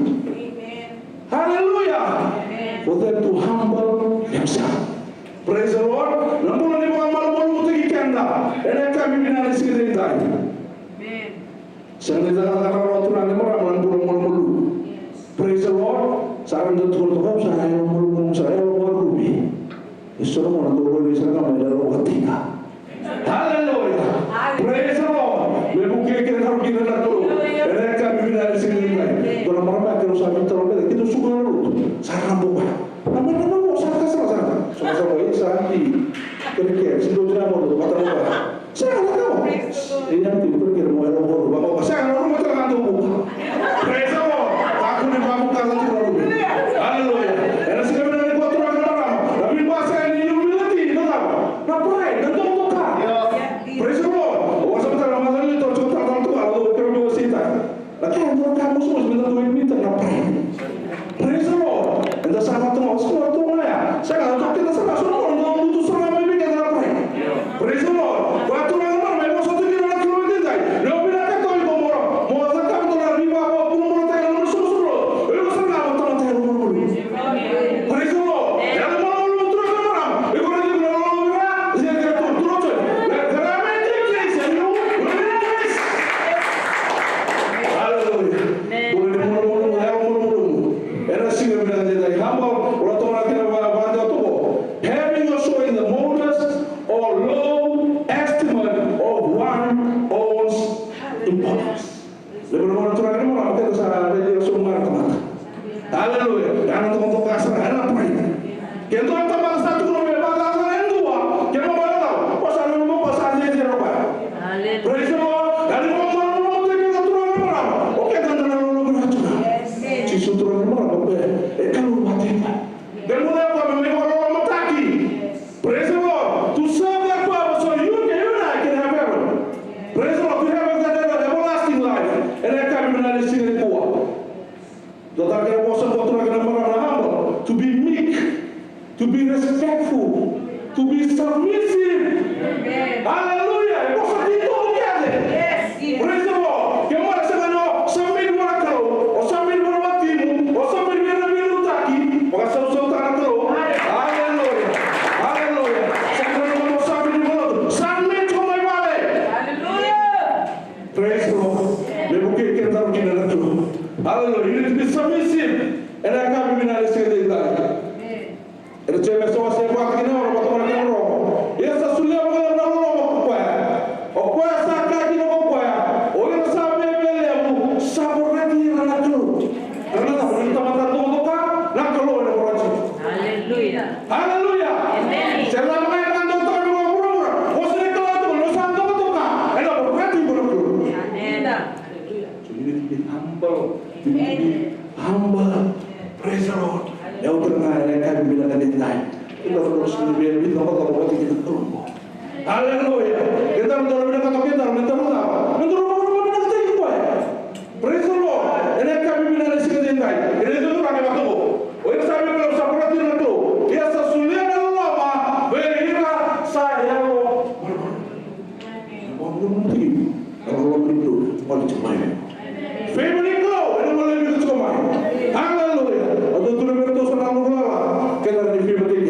Hallelujah. For them to humble themselves. Praise the Lord. Na bula ni vakamalumalumutaki keda ena yakavi vinaka ni siga edaidai. Sega ni cakacaka rawa tu na marama na bula malumalumu. Praise the Lord. Sa ra dau tukuna toka, sa yalo malumalumu, sa yalo malumalumu. E so na gauna dau rairai sara ga mai na yalo vakataki. Hallelujah. Praise the Lord. Me vukei keda tiko kina na Kalou ena yakavi vinaka ni siga edaidai. Dua na marama, keirau sa veitalanoa kece, keitou suka na lotu. Sa ra boka. Na marama qo sa kasala sara. Sa kasala qo, sa ki kerekere. Sa dua na marama qo, vata qo. Sega na Kalou. E, ia, kerekere mo yalo qo. Vaqo, sega na Kalou, mo tara na Kalou. Praise the Lord. Kakua ni vakabukala tu na Kalou. Hallelujah. Ena siga vinaka nikua turaga na marama. Na veibasai ni humility, na cava? Na pride, na dodoka. Praise the Lord. Au sa matata na mataka ni toro tiko tale tale tu, au keirau dau wasea. Na ka e dua na ka mosimosi me da dau admit na pride. Praise the Lord. Eda sa na tu ga, au sa na tu ga ya. Sa na tu keda sa na so na mo, mo tu sa na mai vei keda na pride. Praise the Lord. Koya tu ga na marama e vosa tu kina na Kalou edaidai. Ni o vinakata o iko mo ra, mo cakava tu na veivakabulabulataki ena nona soqosoqo. O iko sa na tamata yalo malumalumu. Praise the Lord. Yalo malumalumu turaga na marama. Iko na tiko na lolo vira, se tiko turaga. Let there be decrease and you will increase. Hallelujah. Bula ni malumalumu, yalo malumalumu. Ena siga vinaka edaidai, humble, ura toka na kena va-, vakadewa toka. Having also in the modest or low estimate of one own's importance. Levu na gauna turaga na marama, keda sa raici ira so na tamata. Hallelujah. Ia na toka toka sara, ena pride. Ke dua na tamata sa tukuna me vakacaca e dua, ke mo vakacaca, ko sa lolo, ko sa jejere o koya. Praise the Lord. Ia ni ko malumalumu tiko kina turaga na marama, o keda da na lolo vira tu ga. Jisu turaga na marama, o koya e Kalou vata kei koya. De bula o koya me mai vakalolomataki. Praise the Lord. To serve that purpose so you can, you and I can have heaven. Praise the Lord. To have that everlasting life. Ena yakavi vinaka ni siga nikua. Dua tale na vosa qo turaga na marama, humble. To be meek. To be respectful. To be submissive. Hallelujah. E vosa tiko kece. Praise the Lord. Ke mo na sega ni o submit vua na Kalou, o submit vua na watimu, o submit vua na veiliutaki, vakasausau tale na Kalou. Hallelujah. Hallelujah. Sa Kalou mo submit vua na Kalou. Submit ko mai vale. Praise the Lord. Me vukei keda tiko kina na Kalou. Hallelujah. You need to be submissive. Ena yakavi vinaka ni siga edaidai. Ena Jemesa wase va, tikina e ono, vatoka na kena rua. Ia sa solia vakalevu na loloma ko koya. O koya sa kaya kina ko koya, o ira sa viavialevu sa vorati ira na Kalou. Ena cava? Na tamata dokadoka, na Kalou ena vorati. Hallelujah. Hallelujah. Amen. Se cava ga e vakadewataka vei iko na vuravura, o sa na kila tu ni o sa dokadoka, ena vorati iko na Kalou. Amen. So you need to be humble. You need to be humble. Praise the Lord. E au tale ga ena yakavi vinaka edaidai. Keda na sega ni via veicavacava vata kei na Kalou. Hallelujah. Keda na dau vinakata, keda na dau cava? Na dau vinakata i koya. Praise the Lord. Ena yakavi vinaka ni siga edaidai. Keda na dau vinakata. O ira sa via, o sa vorati ira na Kalou. Ia sa solia na loloma vei ira sa yalo. Favor ni Kalou ena gole vei iratou tiko mai. Hallelujah. Au dau tukuna vei iratou sa na noqu lala, keda na ni favor tiko.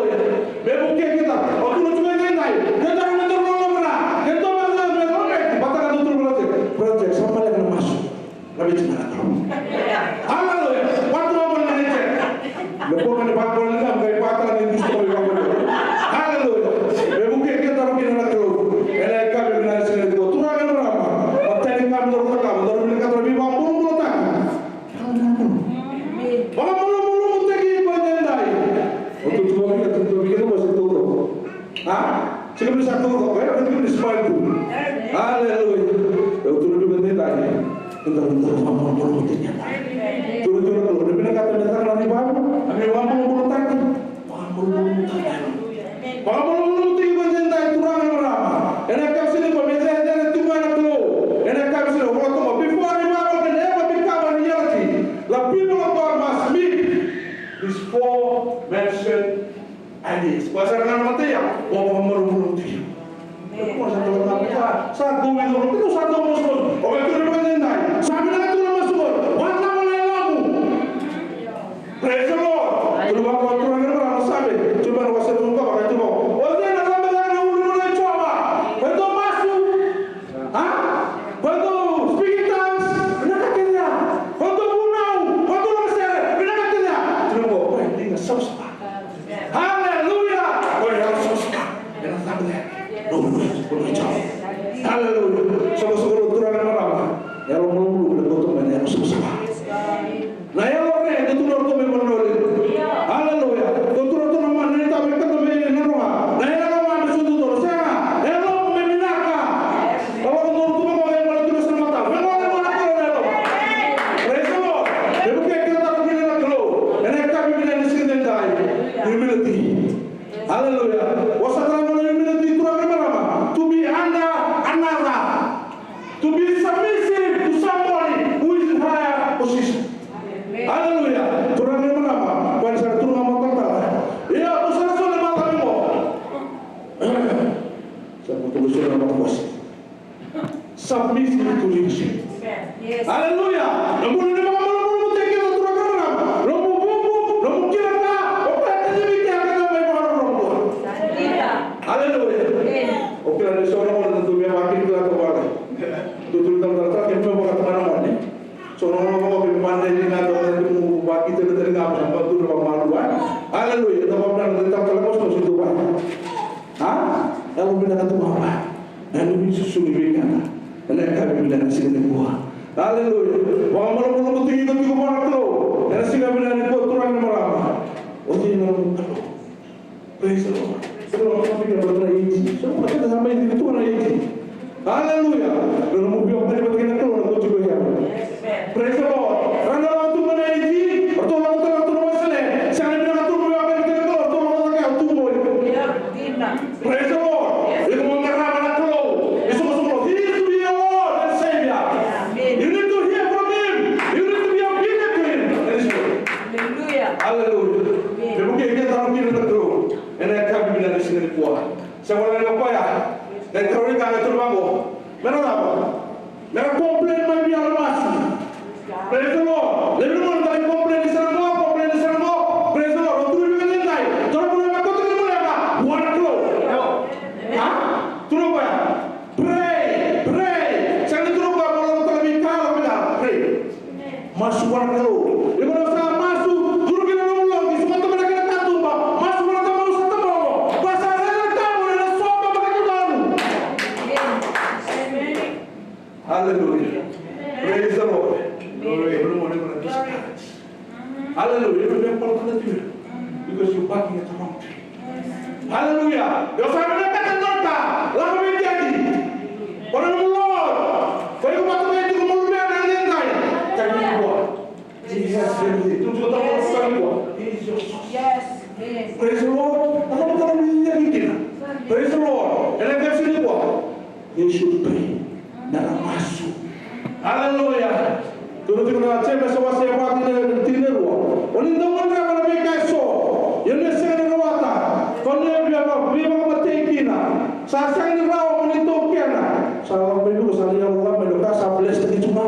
Haleluya. Me vukei keda. O tu na tu me dai dai. Keda na tu na lomana. Keda na tu na lomana. Vata na tu na project. Project. Sa maleka na masu. Na viti na tu. Haleluya. Vata na vale na nete. Me kua mani vata na nete. Me vata na nete. Haleluya. Me vukei keda na vina na Kalou. Ena ikavi na Aleluya. Io, tukuna vei keda, eda na vakamalumalumutaki keda. Tukuna vei keda, na vinakata me caka na revival, na me vakamalumalumutaki. Vakamalumalumutaki. Vakamalumalumutaki vei keda, turaga na marama. Ena yakavi nikua me cecere tu mai na Kalou. Ena yakavi nikua, before revival can ever become a reality, the people of God must meet these four mentioned ideas. Koya sara ga na matai ya, o vakamalumalumu tiko. Amen. Koya sa dau na, sa, sa dau na, sa dau na masu. O koya tu na masu. Sa vinaka tu na masu. Vakacava na yalomu? Praise the Lord. Turaga, turaga, turaga, sa me, turaga, sa me, turaga, sa me. O cei na cava na ulu ni Jiova? Koya dau masu. Ha? Koya dau speak in tongues, vinaka kece ya. Koya dau vunau, koya dau lako sere, vinaka kece ya. Turaga, koya e liga savasava. Aleluya! Koya e savasava. Ena cava ya? Aleluya! Savasava, turaga na marama. Yalo malumalumu, koto mai na yalo savasava. Na yalo re, e tu na ratou mai vanua levu. Aleluya. Koto ratou na mana, ni tau me kata mai na roa. Na yalo na mana, so tu toro. Sega, yalo me vinaka. Yalo na tu mai, yalo tu na sa mata. Me gole gole na yalo. Praise the Lord. Me buke keda na kina na Kalou. Ena yakavi vinaka ni siga edaidai. Humility. Aleluya. Vosa tale mai na humility, turaga na marama. To be under another. To be submissive to somebody who is in higher position. Aleluya. Turaga na marama, koya ni sa tu na matatatara. Ia, o sa na soli mata ni mo. Sa na tu na soli mata ni mo. Submissive to leadership. Yes. Aleluya. Na bula ni vakamalumalumutaki keda, turaga na marama. Nomu vuku, nomu kila ka, o koya e kacivi keda me vakarorogo. Aleluya. Amen. O kila ni so na gauna dou via vakilakila toka vale. Dou tu na talatala, ke me vaka toka na gone. So na gauna vaka ke me vaka ni na toka na tumu vakitena tale ga, sa vaka tu na vakamalua. Aleluya. Na vaka na talatala ko so tu vaka. A? Yalo vinaka tu vaka. Na yalo ni susu ni veikana. Ena yakavi vinaka ni siga nikua. Aleluya. Vakamalumalumutaki iko tiko vua na Kalou. Ena siga vinaka nikua, turaga na marama. O cei na nomu Kalou? Praise the Lord. Sega ni o koya vata na age. So, o koya sa mai tiko na age. Aleluya. Na nomu veiwekani vata kei na Kalou na koti ko ya. Praise the Lord. Ratou lako tu mai na age. Ratou lako tu mai na Wesele. Sega ni vinaka tu na veiwekani vata kei na Kalou. Ratou lako tu mai na age. Praise the Lord. Iko mo qarava na Kalou. Iko mo soqo. He is to be your Lord and Savior. You need to hear from Him. You need to be obedient to Him. That is all. Aleluya. Aleluya. Amen. Me vukei keda na kina na Kalou. Ena yakavi vinaka ni siga nikua. Sa wale na koya. Na ikarua ni ka me tukuna vaqo. Me na cava? Me na complain mai vei au na masu. Praise the Lord. Levu ni gauna da complain ni sara qo, complain ni sara qo. Praise the Lord. O tukuna vei keda edaidai. Toro vua na koto ni muleka. Vua na Kalou. Ha? Tukuna vua. Pray, pray. Sega ni tukuna vua mo lako tale vei ka, lako vei ka. Pray. Masu vua na Kalou. Iko na sa masu, curu kina nomu lotu, sogota mai na kena katuba, masu vua na Tamada sa tabogo. Ko sa raica na tabo ena soba vata kei Jisu. Hallelujah. Praise the Lord. Hallelujah. Iko na via palata na tiko. Because you're barking at the wrong tree. Hallelujah. Io sa vinakata na ka, lako vei keda. Ko na nomu Lord. Ko iko vata mai tiko mo luvena ena yakavi nikua. He has everything. Tu tu ta mo sa nikua. He is your source. Yes. Amen. Praise the Lord. Praise the Lord. Ena yakavi nikua. They should pray. Na masu. Hallelujah. Tukuna tiko na Jemesa wase va, tikina e rua. O ni dau gadreva na veika eso, ia ni sega ni rawata, ko ni via veivakamatei kina. Sa sega ni rawa mo ni taukena. Sa lako mai vuku, sa ni yawa lako mai, ka sa bless taki tu ga.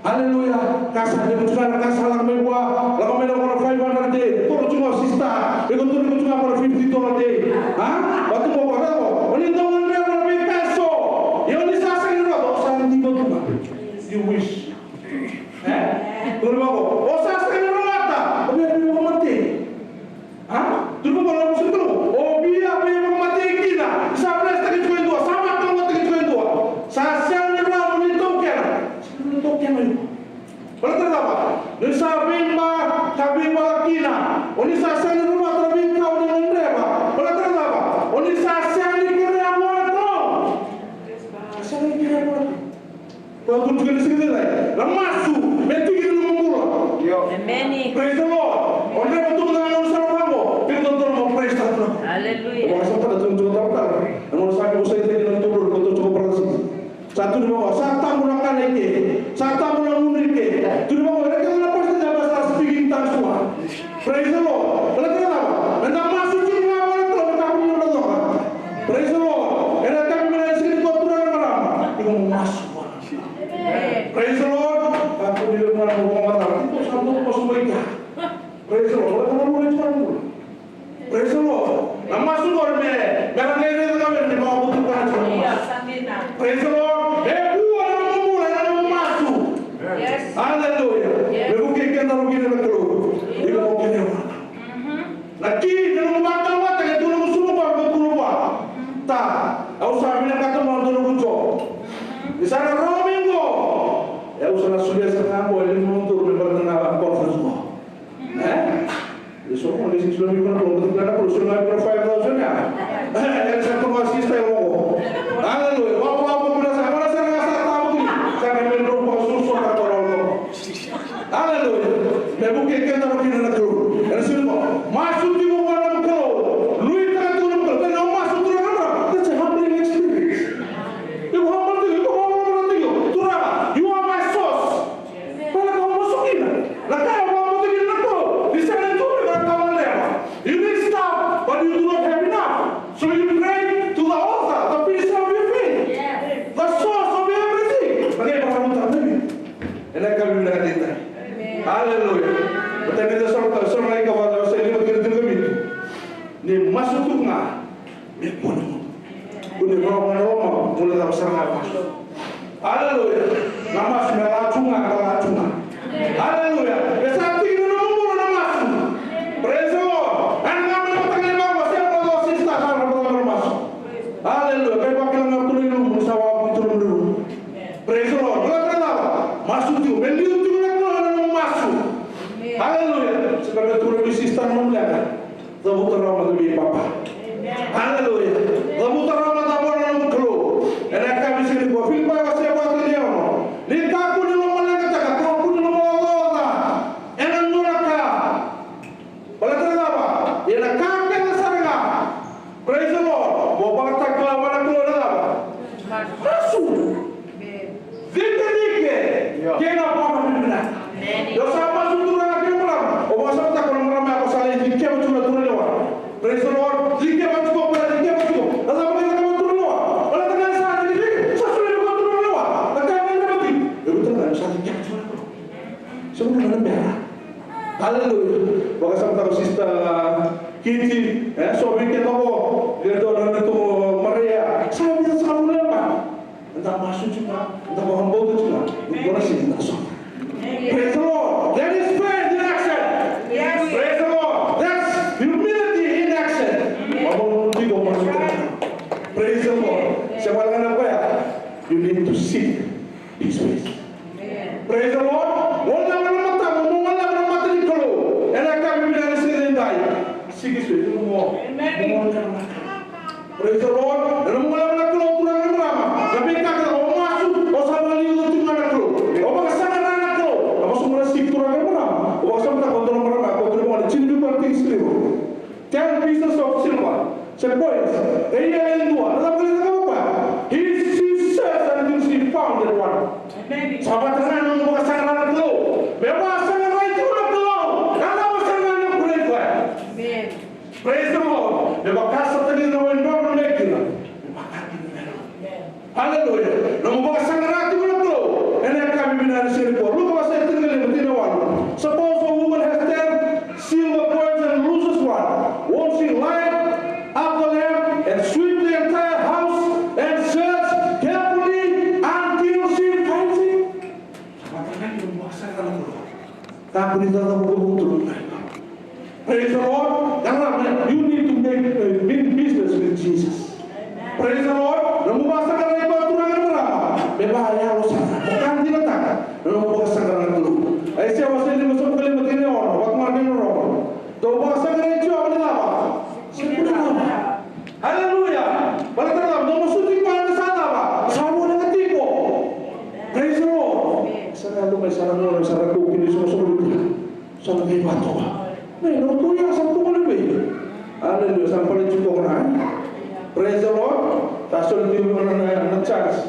Hallelujah. Ka sa ni tu ga, ka sa lako mai vua. Lako mai na kona five hundred a day. Toro tu ga sister. Iko toro tu ga kona fifty dollar a day. Ha? Vatu mo ko rawa. O ni dau gadreva na veika eso, ia ni sa sega ni rawata, o sa ni vatu ga. You wish. E? Tukuna vaqo, o sa sega ni rawata, o via veivakamatei. A? Tukuna vaqo na vosa ni Kalou, o via veivakamatei kina, sa bless taki tiko e dua, sa vakawati taki tiko e dua. Sa sega ni rawa mo ni taukena. Sega ni taukena iko. Baleta na cava? Ni sa veiba ka veivala kina. O ni sa sega ni rawata na veika o ni gadreva. Baleta na cava? O ni sa sega ni kerea vua na Kalou. Tukuna vaqo, sa tabu na kana i ke, sa tabu na gunu i ke. Tukuna vaqo, e kila na pastor, sa speaking tongues vua. Praise the Lord. Baleta na cava? Meda masu tiko ga vua na Kalou me kakua ni noda coqa. Praise the Lord. Ena yakavi vinaka ni siga nikua, turaga, marama, iko mo masu vua. Praise the Lord. Kakua ni levu ga na nomu vakamacalataka, iko sa dau masu mai kea. Praise the Lord. Baleta na Kalou e tiko na bula. Praise the Lord. Na masu qori me, me ra qai raica ga vei ira ni vakabauta tiko na masu. Praise the Lord. E vua na nomu bula ena nomu masu. Yes. Hallelujah. Yes. Me vukei keda tiko kina na Kalou. Iko mo kila. Na ki ni nomu vakalougatataki e tu ena nomu sucu, vakalougatataki vua. Ta, au sa vinakata mo dua noqu job. Ni sa na rawa mai qo, e, au sa na solia sara ga qo e lima na udolu me baleta na conference qo. E? E so mo ni six lo mi kona ko mo tukana ko so na ko five thousand ya. E sa ko ma sista ya mo. Hallelujah. Wa wa ko na sa, wa sa na sa ta mo. Sa ka me ro ko so so ka ko ro. Hallelujah. Me vukei keda tiko kina na Kalou. Ena sega ni ko masu tiko vua na Kalou. Lui ka tu na Kalou. Ena masu tu na Kalou. That's a humbling experience. Iko humble tiko, iko humble tiko. Turaga, you are my source. Baleta au masu kina. Na ka e vakabauta kina na Kalou. Ni sega ni tu na ka au leva. You need stuff, but you do not have enough. So you pray to the author, the finisher of your faith. Yes. The source of everything. Na ka e vakabauta kina. Ena yakavi vinaka edaidai. Amen. Hallelujah. Baleta ni da sa, sa na ika vata, sa lima kina tiko vitu. Ni masu tu ga. Me kua ni mudu. Kua ni roma, roma, bula na sara na masu. Hallelujah. Na masu me la tu ga, me la tu ga. Hallelujah. Me sa tiki ni nomu bula na masu. Praise the Lord. Ena gauna mataka ni masu, se brother, sister, sa na brother na masu. Hallelujah. Kei vakila ga tu ni nomu, sa wa tu ni nomu. Praise the Lord. Kila kila. Masu tu. Me liu tu na kua na nomu masu. Hallelujah. Se ka me tu ni sister na nomu leqa. Cavuta rawa mada vei Papa. Hallelujah. Cavuta rawa mada vua na nomu Kalou. Ena yakavi siga nikua, Filipai wase va tikina e ono. Ni kakua ni lomaleqataka, kakua ni lomaocaoca ena nona ka. Baleta na cava? Ia na ka kece sara ga. Praise the Lord. Mo vakatakila vua na Kalou na cava? Masu. Cikecike kei na vakavinavinaka. Io, sa masu turaga kei na marama. O vakasamataka na marama ya ko sa lai cikeva tu na turaga lewa. Praise the Lord. Cikeva tiko, ko ya cikeva tiko. Na cava kei na cava turaga lewa? Baleta ga ni sa cikecike, sa soli tiko turaga lewa. Na ka ya na cava tiko. Io, turaga, sa cikeva tiko na Kalou. Sa turaga na bera. Hallelujah. Vakasamataka sister Kiti, e, so vei keda qo. Keda qo na tu Maria. Sa vei sa vuleva. Eda masu tiko ga, eda vakabauta tiko ga, ni kua na siga eda sota. Praise the Lord. That is faith in action. Yes. Praise the Lord. That's humility in action. Amen. Vakabauta tiko masu tiko. Praise the Lord. Se wale ga na koya, you need to seek His face. Praise the Lord. Mo lava na matamu, mo lava na mata ni Kalou. Ena yakavi vinaka ni siga edaidai. Seek His face. Mo. Amen. Mo lava na mata. Praise the Lord. Ena mo lava na Kalou, turaga na marama. Na veika kece o masu, o sa valiuca tu ga na Kalou. O vakasaqara na Kalou. Na masu mo na seek, turaga na marama. O vakasamataka o dua na marama, o dua na marama, tini vei ira na tiki siliva. Ten pieces of silver. Se coins. E ia e dua. Na cava e cakava o koya? He, he searched until he found that one. Amen. Sa vata ga na nomu vakasaqara na Kalou. Me vakasaqarai tu na Kalou. Na cava sara ga na kena ikulei koya. Amen. Praise the Lord. Me vakasaqarai na wai dodonu me kila. Me vakasaqarai. Amen. Hallelujah. Nomu vakasaqara tiko na Kalou ena yakavi vinaka ni siga nikua. Luke wase tinikalima, tinikawalu. Suppose a woman has ten silver coins and loses one. Won't she light up the lamp and sweep the entire house and search carefully until she finds it? Sa vata ga ni nomu vakasaqara na Kalou. Kakua ni cakava vutuvutu. Praise the Lord. Tara, man, you need to make, uh, big business with Jesus. Praise the Lord. Nomu vakasaqarai koya, turaga na marama, me vakayalo sara. Mo ka dinataka na nomu vakasaqara na Kalou. Aisea wase lima, tikina e ono, vakamarama na roro. Dou vakasaqarai Jiova ni cava? Sa kua ni cava. Hallelujah. Baleta na cava? Dou masuti koya ni sa cava? Sa voleka tiko. Praise the Lord. Sa na yalo mai, sa na gone, sa na kau kina, sa na soqo kina. Sa na veivatuva. Nei, na tu ya sa tu kona vei. Hallelujah. Sa na pale tiko kona. Praise the Lord. Sa soli tiko na, na, na chance.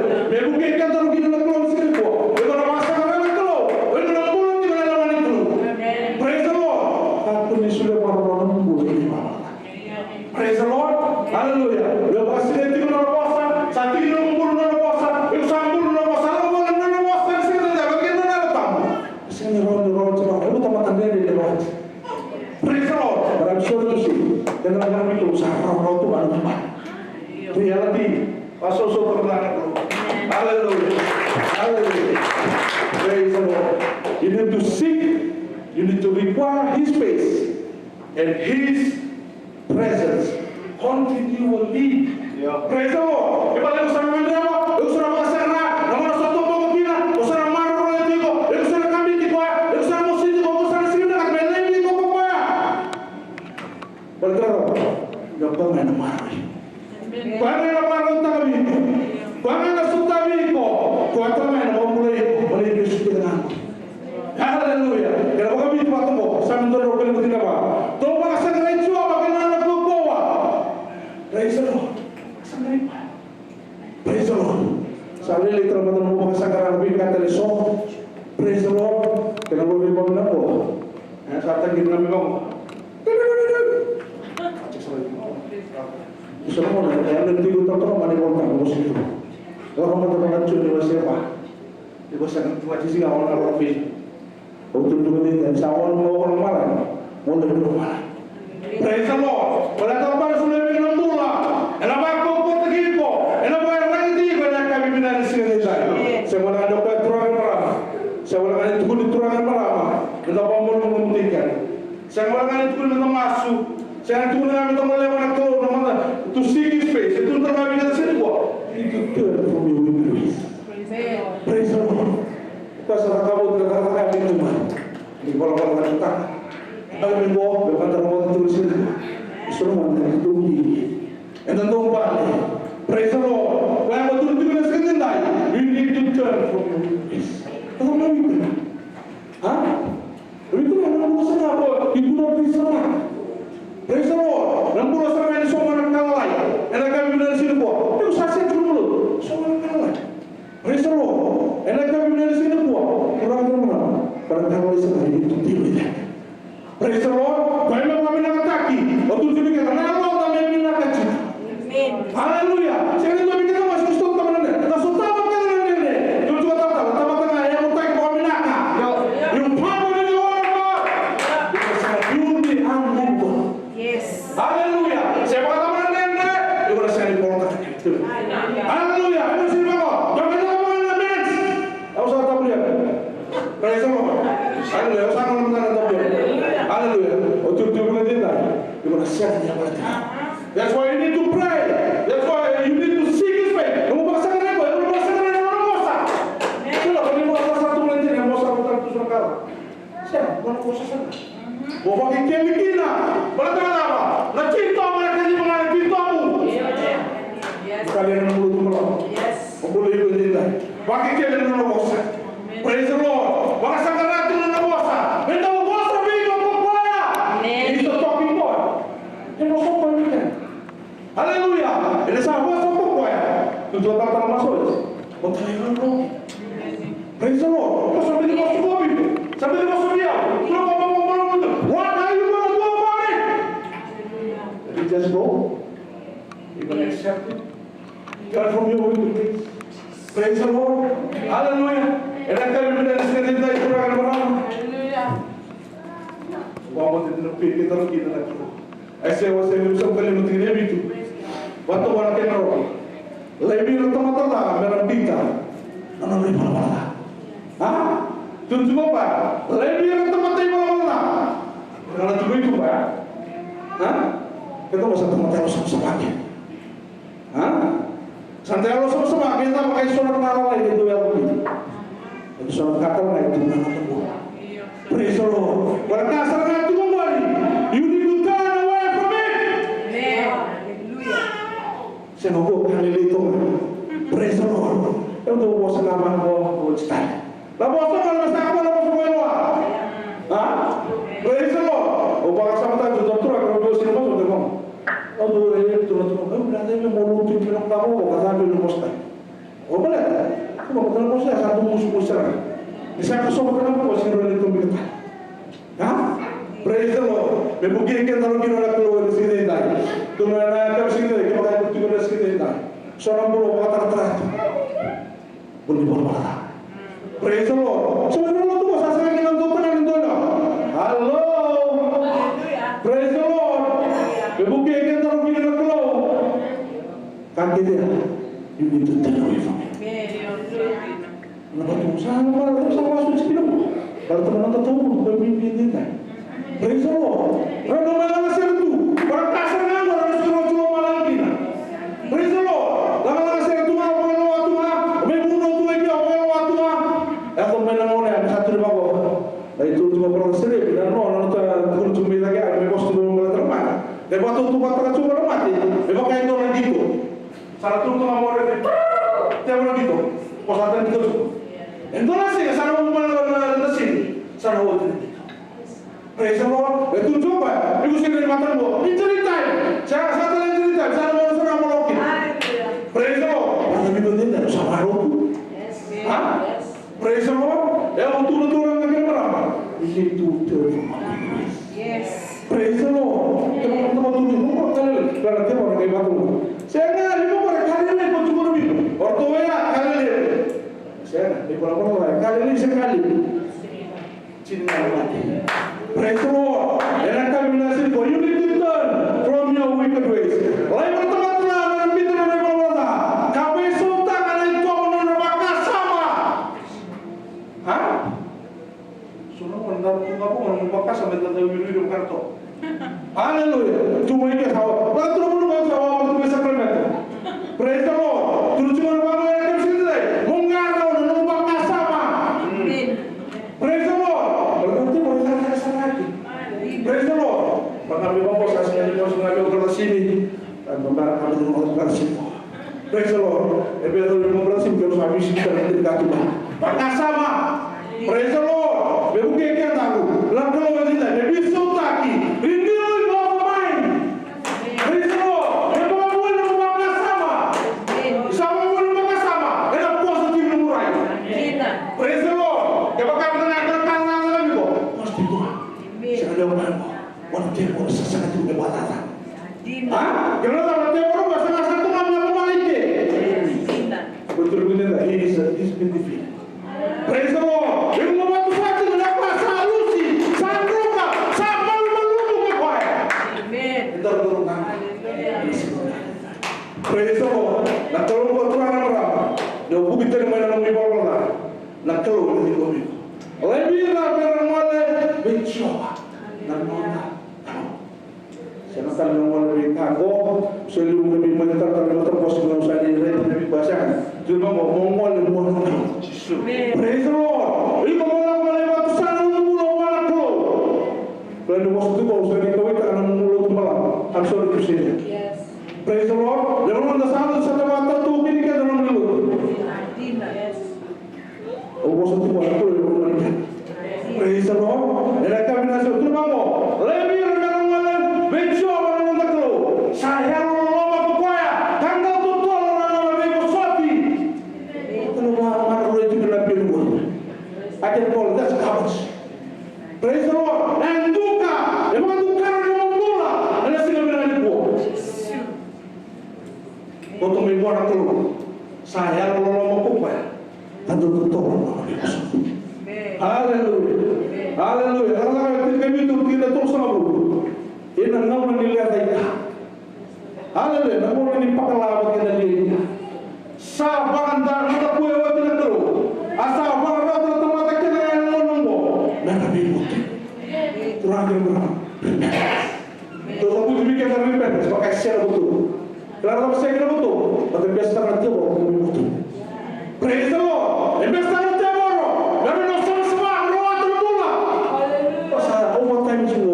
Hallelujah. Me vukei keda tiko kina na Kalou ni siga nikua. Iko na vakasaqara na Kalou. Iko na bula tiko ena lewa ni Kalou. Amen. Praise the Lord. Kakua ni solia vakarau na bula ni vaka. Praise the Lord. Hallelujah. Iko vakasinaiti tiko na nona vosa. Sa tiki ni nomu bula na nona vosa. Iko sa bula na nona vosa. Sa lako voli na nona vosa. Ni siga ni dai. Vaka kina na Yalo Tabu. Ni siga ni rawa ni rawa tiko. Iko tamata dredre ni vaka. Praise the Lord. But I'm sorry to say, kena na viko sa rawa tu vana tu vana. Reality. Vasoso tu vana tu. Hallelujah. Hallelujah. Praise the Lord. You need to seek, you need to require His face and His presence continually. Yeah. Praise the Lord. Iko sa na gadreva, iko sa na vakasaqara, na gauna sa toboka kina, iko sa na maroroya tiko, iko sa na kabiti koya, iko sa na mositi koya, iko sa na sega ni vinakata me laivi iko ko koya. Baleta na Kalou, o koya ga ena maroroi. O koya ga ena marautaka vei iko. O koya ga ena sotavi iko. O koya ga ena vakabulai iko. Baleta ni o sega ni vinakata. Hallelujah. Kena vakaviti vata qo, Same dua na drau ka lima, tikina va. Dou vakasaqarai Jiova kei na nona kaukauwa. Praise the Lord. Vakasaqarai. Praise the Lord. Sa lailai tale mada na nomu vakasaqara na veika tale eso. Praise the Lord. Kena lo vei vamina qo. E sa tagi na mi vamo. Sa mo na, e na tiko totoro mani volta mo situ. Lo vamata na Joni wase va. Iko sa na tuva tisi ga ona lo vei. O tu tu ni sa ono mo ono mala. Mo le tu mala. Praise the Lord. Wala ta para sule mi na bula. Ena vakaukauwataki iko. Ena vakayagataki iko ena yakavi vinaka ni siga ni dai. Se wala na koya turaga na marama. Se wala na tukuni turaga na marama. Ena vakamalumutaki. Se wala na tukuni na masu. Se na tukuni na mita mo lewa na Kalou na mata. To seek His face. E tu na taga vinaka sini ko. You need to turn from your wicked ways. Praise the Lord. Praise the Lord. Ko sa cakava tu na cakacaka ni tuma. Ni valavala na cakacaka. Au ni qo, me vakarogoca tu na siga. Eso na mata ni dou ni. Eda dou vale. Praise the Lord. Koya ko tu tiko na siga ni dai. You need to turn from your wickedness. Cava na wickedness? Ha? Wickedness na bula sara ko, i bula ni sara. Praise the Lord. Na bula sara ni soma na ka lalai. Ena ka vinaka sara ko. Io sa sega tu na bula. Soma na ka lalai. Praise the Lord. Ena ka vinaka sara ko. Kura kura mana. Para ka lalai sara ni tu tiko ida. Praise the Lord. Koya me vakavinakataki. O tu tiko kina na yaloda me vinaka tiko. Amen. Hallelujah. Sega ni dua vei keda masi ko sotava na dredre. Na sotava keda na dredre. Dua tiko tava, tava keda e yavutaki vakavinaka. Io. Io, papa ni ora. Io, sa io ni amo. Yes. Hallelujah. Se vakatava na dredre. Io, sa ni porta. Hallelujah. Io, si vako. Dua vei keda vaka na mens. Au sa tabu ya. Praise the Lord. Hallelujah. Au sa qai mada na tabu ya. Hallelujah. O tu tu na dina. Iko na sega ni yavala tiko. That's why you need to pray. That's why you need to seek His face. Nomu vakasaqarai koya, nomu vakasaqarai na nona vosa. Sega ni vakasaqarai tu na dina, vosa ko tu sa kala. Sega, mo na vosa sara. Mo vakekeli kina. Baleta na cava? Na titobu, na kaciva ga na titobu. Yes. Kalia na bula tu balavu. Yes. O bula iko dina. Vakekeli na nona vosa. Praise the Lord. Vakasaqara tu na nona vosa. Me dau vosa vei iko ko koya. Amen. He's the talking God. E vosa o koya. Tua tata na maso oti. O tala i rau. Praise the Lord. Ko sa bidi ko sa bidi. Sa bidi ko sa bidi. Tua ko ko ko ko. What are you gonna do about it? You just go. You gonna accept it. God from your way to praise. Praise the Lord. Hallelujah. And I tell you that it's going to be like Hallelujah. Vamos to the people. Aisea wase e limasagavulu ka lima tikina e vitu. Vatoka na kena roka. Laivi ira na tamata ca me ra biuta na nodra ivalavala ca. A? Tukuna tiko vua. Laivi ira na tamata ivalavala ca me ra na tiko i tuba. A? Keda sa tamata yalosavasava kece. A? Sa da yalosavasava kece, vaka e so na ka lalai e dau yaco kina. E so na ka lalai e tu na noda bula. Praise the Lord. Koya na ka sara ga tu qori. You need to turn away from it. Amen. Hallelujah. Sega, o ka lailai toka. Praise the Lord. Au dau vosa ga vaqo, o Stani. Na vosa ga, na vosa ga, na vosa ga, na vosa ga. A? Praise the Lord. Au vakasamataka tu na turaga, au dau sega ni vosa ga vaqo. Au dau raica tu na turaga, au, brother, me mo lotu, me na ka vaqo, ka cabe na vosa ga. O baleta, ko na vosa ga, sa dau musumusu sara. Ni sa ka so vata na vosa, sega ni rawa ni tu beka tale. A? Praise the Lord. Me vukei keda na kina na Kalou ena siga edaidai. Tu na, na ka siga edaidai, kevaka e tiko na siga edaidai. So na bula vakataratara tu. Bula ni valavala ca. Praise the Lord. So na lotu ko sa sega kina dua tale ni dua na. Hello. Praise the Lord. Me vukei keda na kina na Kalou. Ka kece ya. You need to turn away from it. Na vatu sa na mara sa vasu tiko. Baleta na noda tau ko bibi dina. Praise the Lord. Ra no mai laga sere tu. Para ka sere na ngora na sere tu ma laga kina. Praise the Lord. Laga laga sere tu ma ko lo tu ma. Me muno tu e ko lo tu ma. E ko me na ngora ya sa tu ma ko. Ai tu tu ma para sere na no na ta tu tu me la ya me ko tu ma para mate. E vatu tu ma para tu ma mate. E va kai no na dito. Sa na tutu ga mo rere. Tevoro na qito. Ko sa tani qito tu. E dua na siga sa na moku mai na, na sini. Sa na oti na qito. Praise the Lord. E tu tu bai. Iko sini ni mata mo. Injury time. Sa, sa tale injury time. Sa na mo sa na mo loki. Praise the Lord. Sa na qito ni na sa na loki. Ha? Praise the Lord. E o tu na tu na kena marama. Isi tu tu. Yes. Praise the Lord. Kena marama tu ni mo kalele. Kena marama tu ni mo. Sega, ni mo kore kalele ko tu ko ni. O tu ya kalele. Sega, ni ko na mo kalele se kalele. Praise the Lord. Ena ka vinaka sini ko, you need to turn from your wicked ways. Lai vata vata na na mita na na vata. Ka vei so ta na na ito na na vakasama. Ha? So na mo na tu na mo na vakasama na na wiri wiri karato. Hallelujah. Tu mai ke sawa. Ba tu mo na sawa tu mai Sacramento. Praise the Lord. Tu tu mo na mo na ke sini dai. Mo ngara na na vakasama. Amen. Praise the Lord. Praise the Lord. Praise the Lord. Praise the Lord. Praise the Lord. Vakasama. Praise the Lord. Me vukei keda na Kalou e dina. Me veisautaki. Renew your mind. Praise the Lord. Kevaka mo na vakasama. Sa mo na vakasama. Ena positive na murai. Praise the Lord. Kevaka mo na kana kana na viko. Positive. Sa na lewa mai mo. Wana tevoro sa saka tu me balata. Ha? Kevaka na tevoro sa saka tu me balata. Ko turu ni na, he is, he's been defeated. Praise the Lord. Iko mo vatu sa tiko na ka sa lusi, sa druka, sa malumalumu ko koya. Amen. Eda ro ro na. Hallelujah. Praise the Lord. Na Kalou ko tura na marama. Ni o vuki tani mai na nomu ivalavala ca. Na Kalou e tiko vei iko. Laivi ira me ra gole vei Jiova. Na noda Kalou. Sega tale na gole vei ka qo. So e liu ga vei mai tale tale na matabose, au sa lai raica na vei koya sega. Dua na qo, mo gole vua na Kalou. Jisu. Praise the Lord. Iko mo lako lai vatu sa na nomu bula vua na Kalou. Kila ni vosa tu qo, au sa lai kauwaitaka na nomu lotu balavu. I'm sorry to say that. Yes. Praise the Lord. Levu na noda sa, sa na vata tu kini keda na nomu lotu. Yes. Au vosa tiko na Kalou e rua na kena. Praise the Lord. Ena yakavi vinaka sa tu vaqo. Laivi ira me ra gole vei Jiova na noda Kalou. Sa yalololoma ko koya. Ka dau totolo na nona veivosoti. Koto mai vua na Kalou. Sa yalololoma ko koya. Ka dau totolo na nona veivosa. Aleluya. Aleluya. Cakacaka tini ka vitu, tikina e tolusagavulu. Ena gauna ni lecaika. Aleluya. Na gauna ni pakalava kei na lialia. Sa vakadadakua oti na Kalou. A sa vakarota na tamata kece ga ena gauna oqo. Me ra veivutuni. Turaga kei na marama. Repentance. Tou sa vutu vei keda na repentance. Vaka e sega na vutu. Kila na cava sega na vutu, baleta e besa sara na tevoro me vutu. Praise the Lord. E besa sara na tevoro me rau na savasava, me rau rawata na bula. Sa overtime tiko.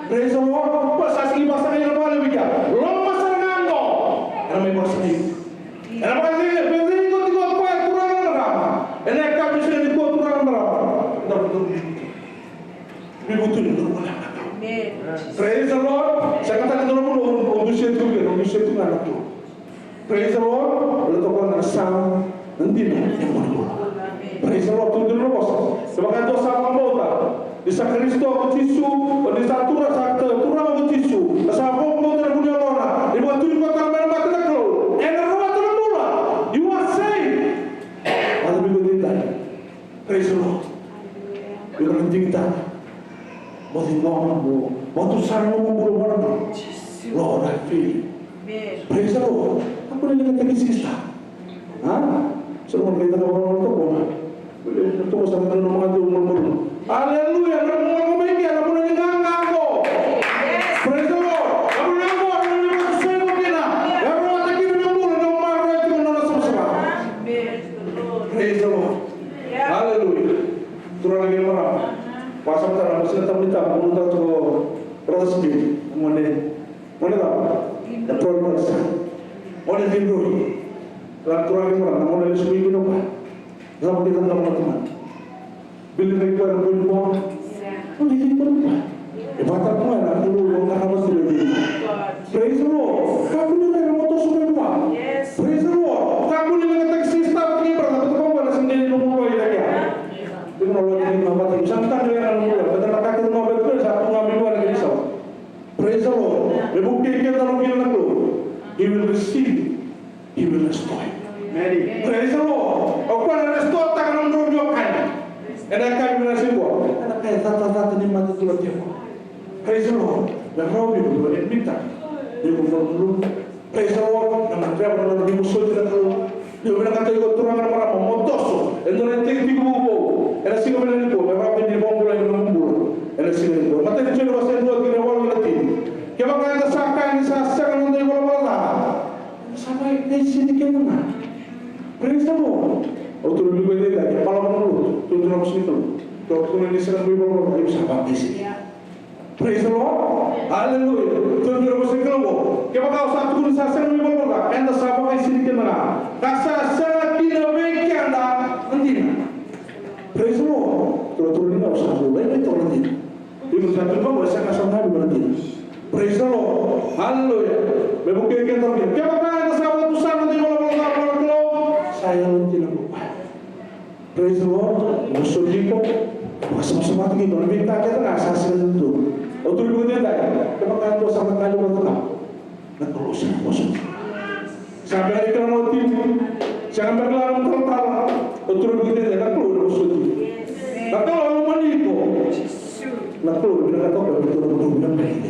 Praise the Lord. Sa sega ni vakasagai na vale vei kea. Loma sara ga qo. Ena mai vakasagai. Ena vakasagai, e vakasagai tiko o koya, turaga na marama. Ena yakavi sega nikua, turaga na marama. Ena vutu. Veivutuni na Kalou. Amen. Praise the Lord. Sega tale na Kalou, o dusia tu ga, o dusia tu ga na Kalou. Praise the Lord. Baleta o koya ga na sa na dina. Amen. Praise the Lord. Tukuna na vosa. Se vaka e dua sa vakabauta ni sa Karisito ko Jisu, o ni sa Turaga, sa Turaga ko Jisu, ka sa vakabauta na vuniyalona, ni vakaturi koya tale mai na mate na Kalou, ena rawata na bula. You are saved. Ena vuku ni dai. Praise the Lord. Iko na digitaka. Mo ciqoma, mo vakatusana nomu bula vua na Kalou. Lord, I feel you. Praise the Lord. Kakua ni ligataki sista. A? Sa na qai caka vakarogo toka. Toka sa na nona maka tu malumalumu. Aleluya. Na maka mai kea na vuna ni gaga qo. Praise the Lord. Na vuna ni gaga qo, na vuna ni gaga qo kina. E rawata kina na bula, na maroroya tiko na nona savasava. Praise the Lord. Aleluya. Turaga kei na marama. Vakasamataka na Vosa Tabu ni Tabu, mo tau tiko Brother Smith, gone, gone cava? The prodigal son. Gone cidroi. Kila turaga kei na marama, na gone lesu mai kina o koya. Cava kece na tamata. Bili mai koya na buli koya. Gone cidroi koya. E vata koya na Kalou e qarava tu vei. Praise the Lord. Kakua ni rere mo toso mai vua. Praise the Lord. Kakua ni legataki sister kei brother, baleta o koya na sega ni nomu lawyer kea. Iko na lawyer ni nomu vata, iko sa na tagi ena nomu lawyer, baleta na ka kece nomu vata, sa tu ga mai vua na kena isau. Praise the Lord. Me vukei keda na kila na Kalou. He will receive. He will restore you. Amen. Praise the Lord. O koya na restore taka na nomu veiwekani. Ena yakavi vinaka nikua. Ena ka e cata, cata ni mate tu na tiko. Praise the Lord. Na rau vei iko, e mita. Iko malumalumu. Praise the Lord. Na gadreva na nona veivosoti na Kalou. Ni vinakata iko turaga na marama mo toso. E dua na itekitekivu vou. Ena siga vinaka nikua. Me rawa ni vakabulai na nomu bula. Ena siga nikua. Matai ni Joni wase dua, tikina e walu kei na tini. Kevaka eda sa kaya ni sa sega na noda ivalavala ca. Sa vakaisini keda ga. Praise the Lord. Au tukuna vei iko e dai, balavu na lotu, tukuna na vosa ni Kalou. Tukuna ni sega na nomu ivalavala ca, sa vakaisini. Praise the Lord. Hallelujah. Tukuna na vosa ni Kalou. Kevaka au sa tukuna ni sa sega na nomu ivalavala ca, eda sa vakaisini keda ga. Ka sa sega kina vei keda na dina. Praise the Lord. Tukuna ni au sa vulai mai toka na dina. Iko sa tu vaqo, e sega sara ga ni dina. Praise the Lord. Hallelujah. Me vukei keda kina. Kevaka eda sa vakatusana na ivalavala ca vua na Kalou, sa yalodina ko koya. Praise the Lord. Mo soli iko. Vakasavasavataki iko. Na veika kece ga sa sega ni tu. Au tukuna vei iko e dai. Kevaka eda sa vakatusana. Na Kalou sa na vosa. Sa bera ni kila na watimu. Sa bera ni kila na talatala. O tukuna vei iko e dai, na Kalou na vosa. Na Kalou na lomani iko. Na Kalou na vinakata o koya me tu na Kalou na bera ni.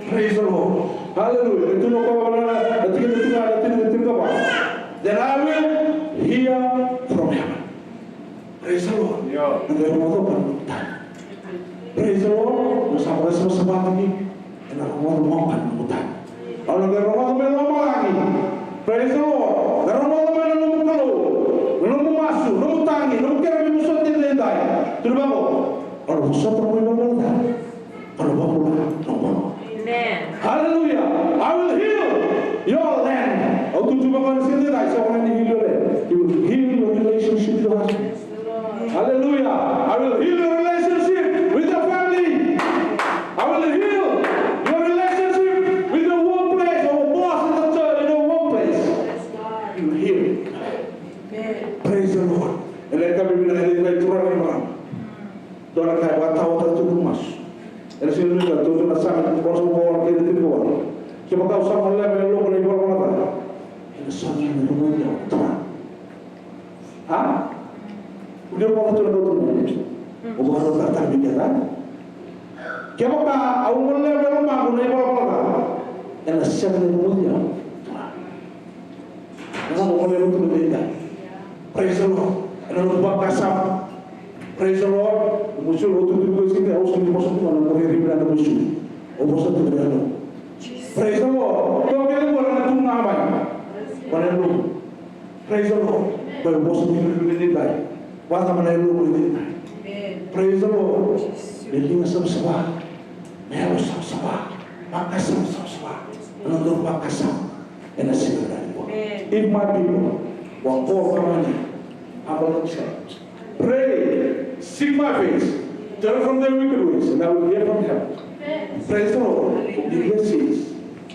Praise the Lord. Hallelujah. E tu na Kalou na, na tikina, na tikina, na tikina, na tikina. Then I will hear from heaven. Praise the Lord. Io. Na qai rogoca o koya na nomu tagi. Praise the Lord. Mo sa vakasavasavataki. Ena rogoca mai o koya na nomu tagi. Au na qai rogoca mai lomalagi. Praise the Lord. Na rogoca mai na nomu Kalou. Na nomu masu, nomu tagi, nomu kere veivosoti edaidai. Tukuna vaqo. Au na vosota mai lomalagi. Amen. Hallelujah. I will heal your land. Au tukuna vaqo ena siga edaidai, sa vaka ni heal your land. He will heal your relationship with your husband. Hallelujah. I will heal your relationship with your family. I will heal your relationship with your workplace or boss in the church, in your workplace. He will heal. Praise the Lord. Ena yakavi vinaka edaidai, turaga kei na marama. Dua na ka e vakataotaka tu na masu. Ena siga nikua, tou na Same, tou na Same, tou na Same, tou na Same. Kevaka o sa mo leva e loma na ivalavala ca. Sa na nomu yau. A? O ni rogoca tu na nomu yau. O vakarautaka tale vei keda. Kevaka au gole vei lomaqu na ivalavala ca, ena sega ni nomu yau. Ena nomu yau tu na veika. Praise the Lord. Ena nomu vakasama. Praise the Lord. Musu lo tu tu ko sini au sini ko sini ko na ko ri ri na musu. O vosa tu na. Praise the Lord. Ko ke ko na tu na mai. Ko na lu. Praise the Lord. Ko vosa tu na ni dai. Vata mana e lu ni dai. Praise the Lord. Me liga savasava. Me yalo savasava. Vakasama savasava. Ena dau vakasama. Ena siga ni kua. If my people who are called by my name humble themselves, pray, seek my face, turn from their wicked ways, and I will hear from heaven. Praise the Lord. Forgive their sins,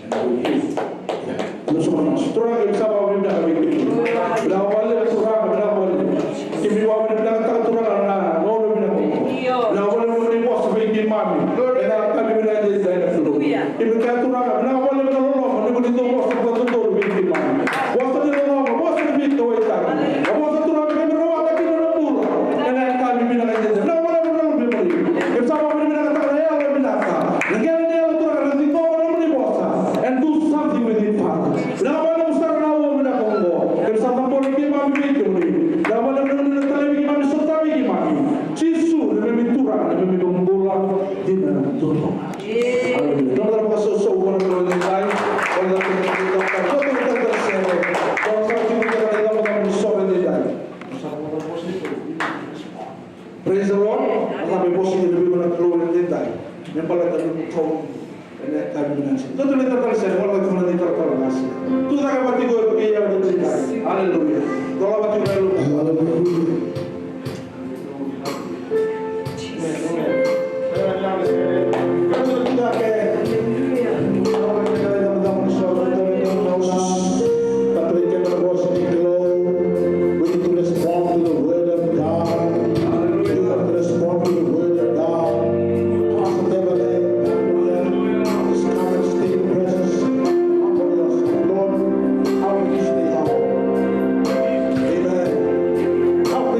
and I will heal. Nos vamos. Turaga, keimami sa vakavinavinaka vei kemuni. Vinaka vakalevu Turaga, vinaka vakalevu. Keimami vakavinavinakataka Turaga na gauna vinaka oqo. Vinaka vakalevu ni vosa vei keimami ena yakavi vinaka edaidai na Kalou. Keimami kaya Turaga, vinaka vakalevu na loloma ni ko ni dau vosa vakadodonu vei keimami. Vosa ni loloma, vosa ni veikauwaitaki. Na vosa Turaga keimami rawata kina na bula ena yakavi vinaka edaidai. Vinaka vakalevu na loloma vei keimami. Keimami sa vakavinavinakataka na yalo vinaka. Na qele ni yalo Turaga na ciqoma na nomuni vosa. And do something with it, Father. Vinaka vakalevu sara na aua vinaka oqo. Keimami sa cabori keimami vei kemuni. Vinaka vakalevu na nomuni na talevi keimami, sotavi keimami. Jisu, na neimami Turaga, na neimami iVakabula dina duadua. Aleluya. Dua na vakasausau vua na Kalou edaidai. Dua na vakasausau vua na Kalou edaidai. Praise the Lord. Au sa mai vosa ni vei na Kalou ena dai. Me baleta na nomu kau. Ena yakavi vinaka. Dou lai talatala sere, wala tu na ni talatala na sere. Tu cake vata tiko e kei au ena dai. Aleluya. Dou lai vata tiko na Kalou. Aleluya. Amen, amen. We need to respond to the word of God. You have to respond to the word of God. Positively. Just come and stay in the presence. Humble yourself. Lord, help me to stay humble. Amen. Help me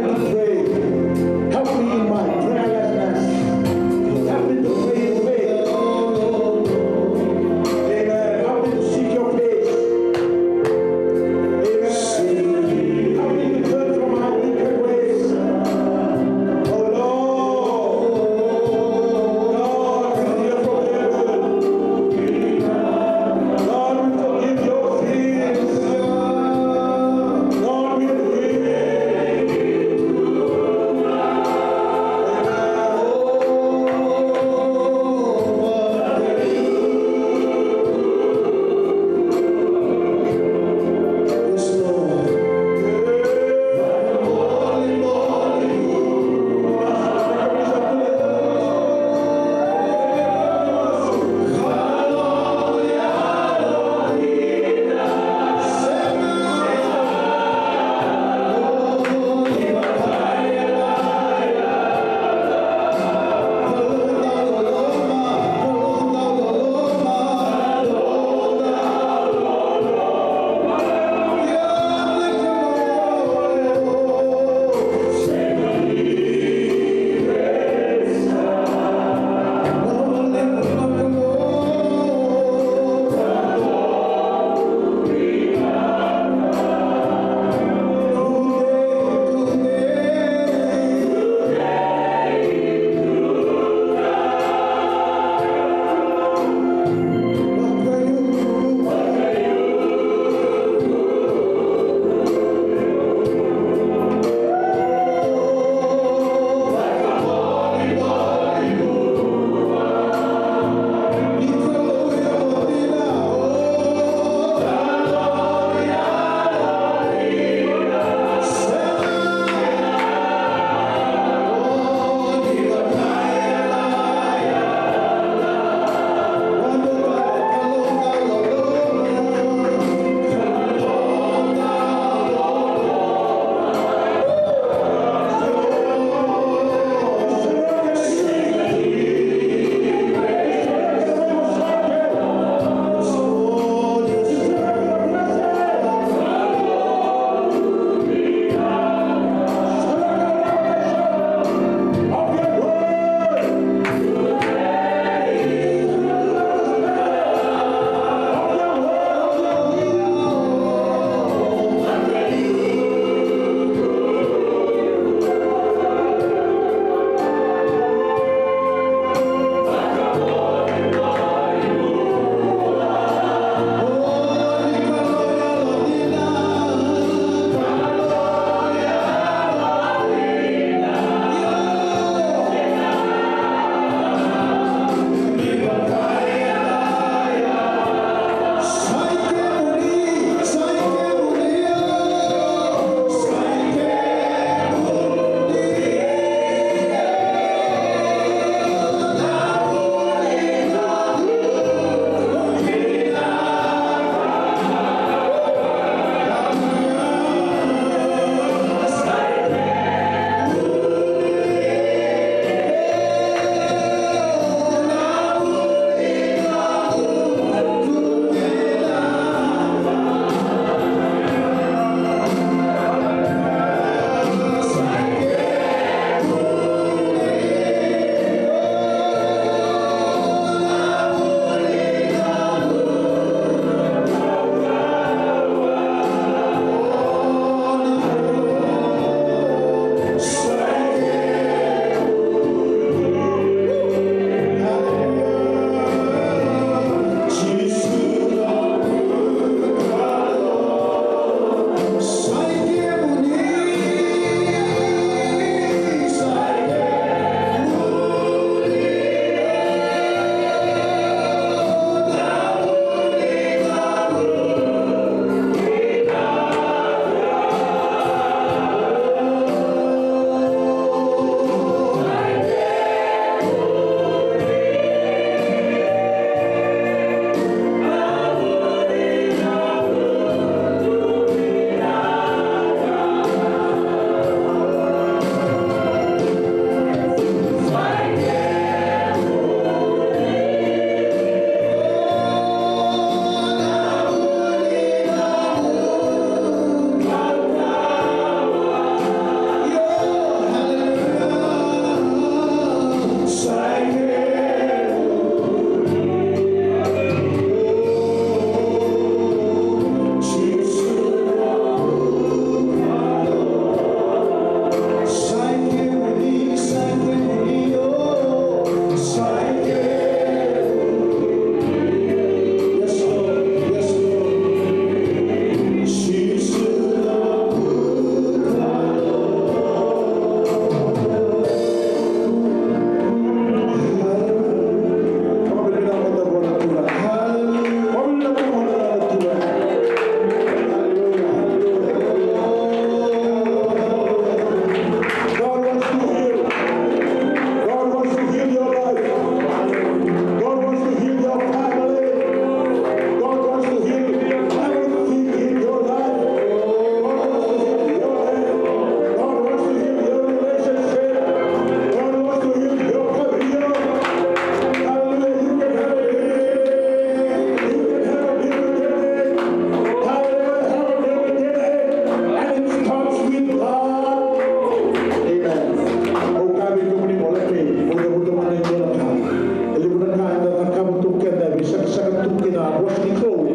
Na vosa ni Kalou,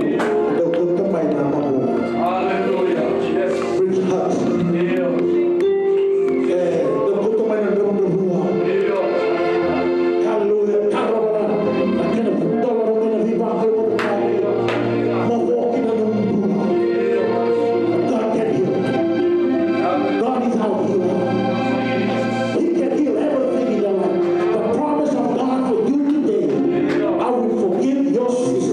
dau kauta mai na mavoa. Hallelujah. Yes. Brings heart. Io. E, dau kauta mai na dravudravua. Io. Hallelujah. Tarava na, na kena dolava mai na veivakalougatataki. Mavoa kina na nomu bula. God can heal. God is our healer. He can heal everything in your life. The promise of God for you today, I will forgive your sins.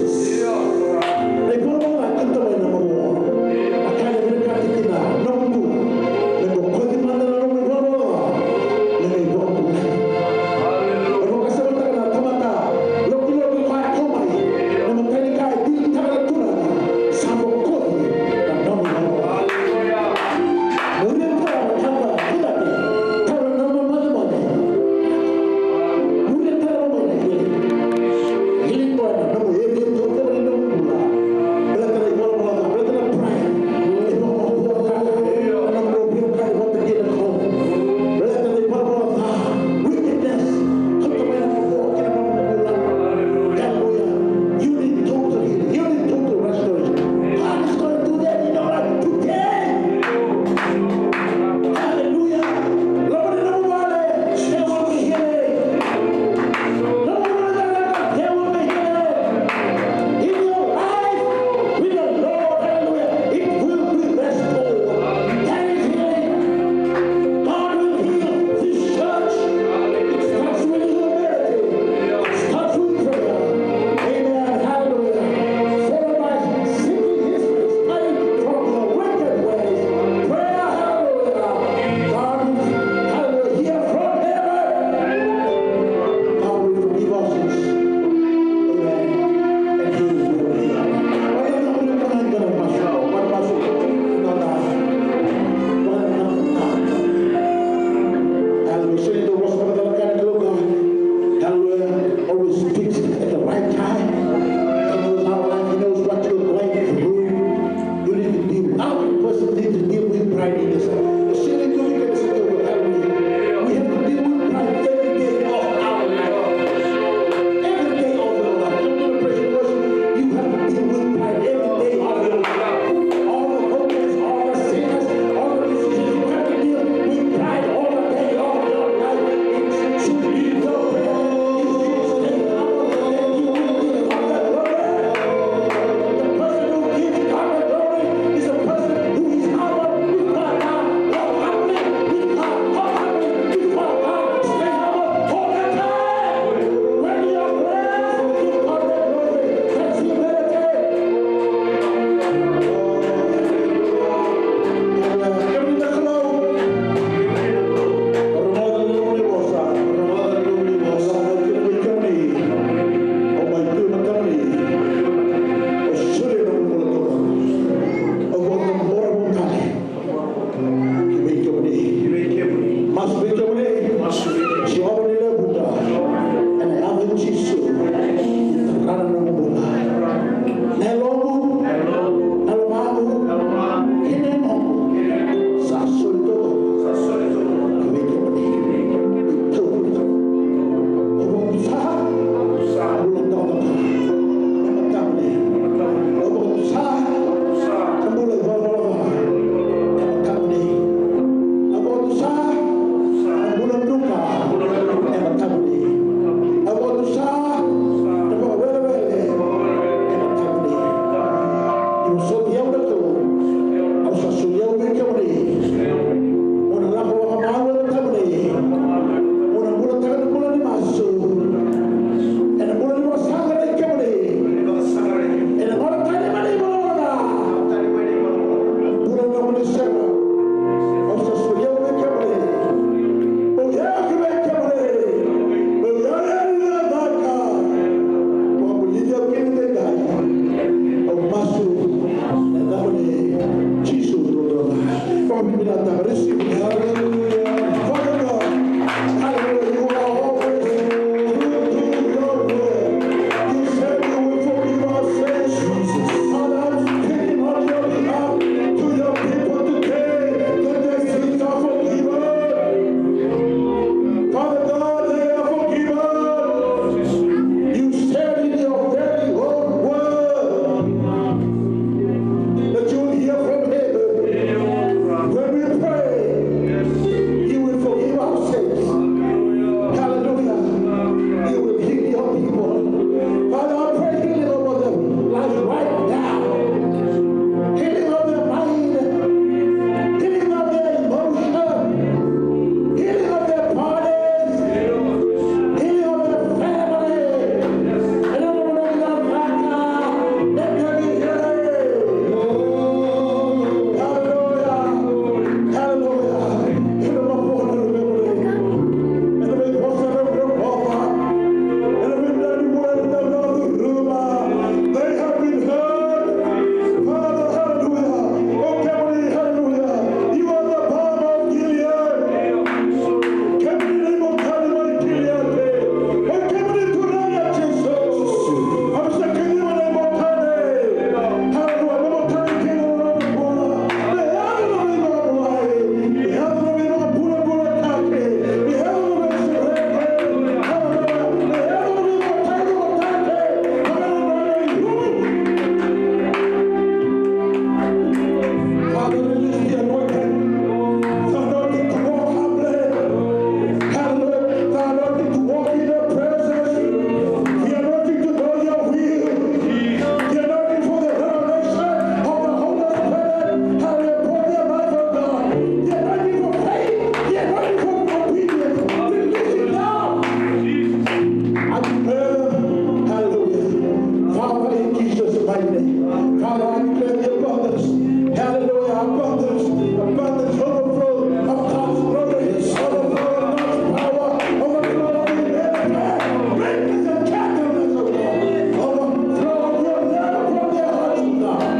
Father, I declare the abundance. Hallelujah. Abundance. Abundance. Overflow of God's glory. Overflow of God's power. Overflow of the greatness and captiveness of God. Overflow of your love upon their hearts, oh God.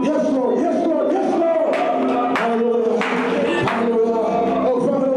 Yes, Lord. Yes, Lord. Yes, Lord. Hallelujah. Hallelujah. Oh, Father,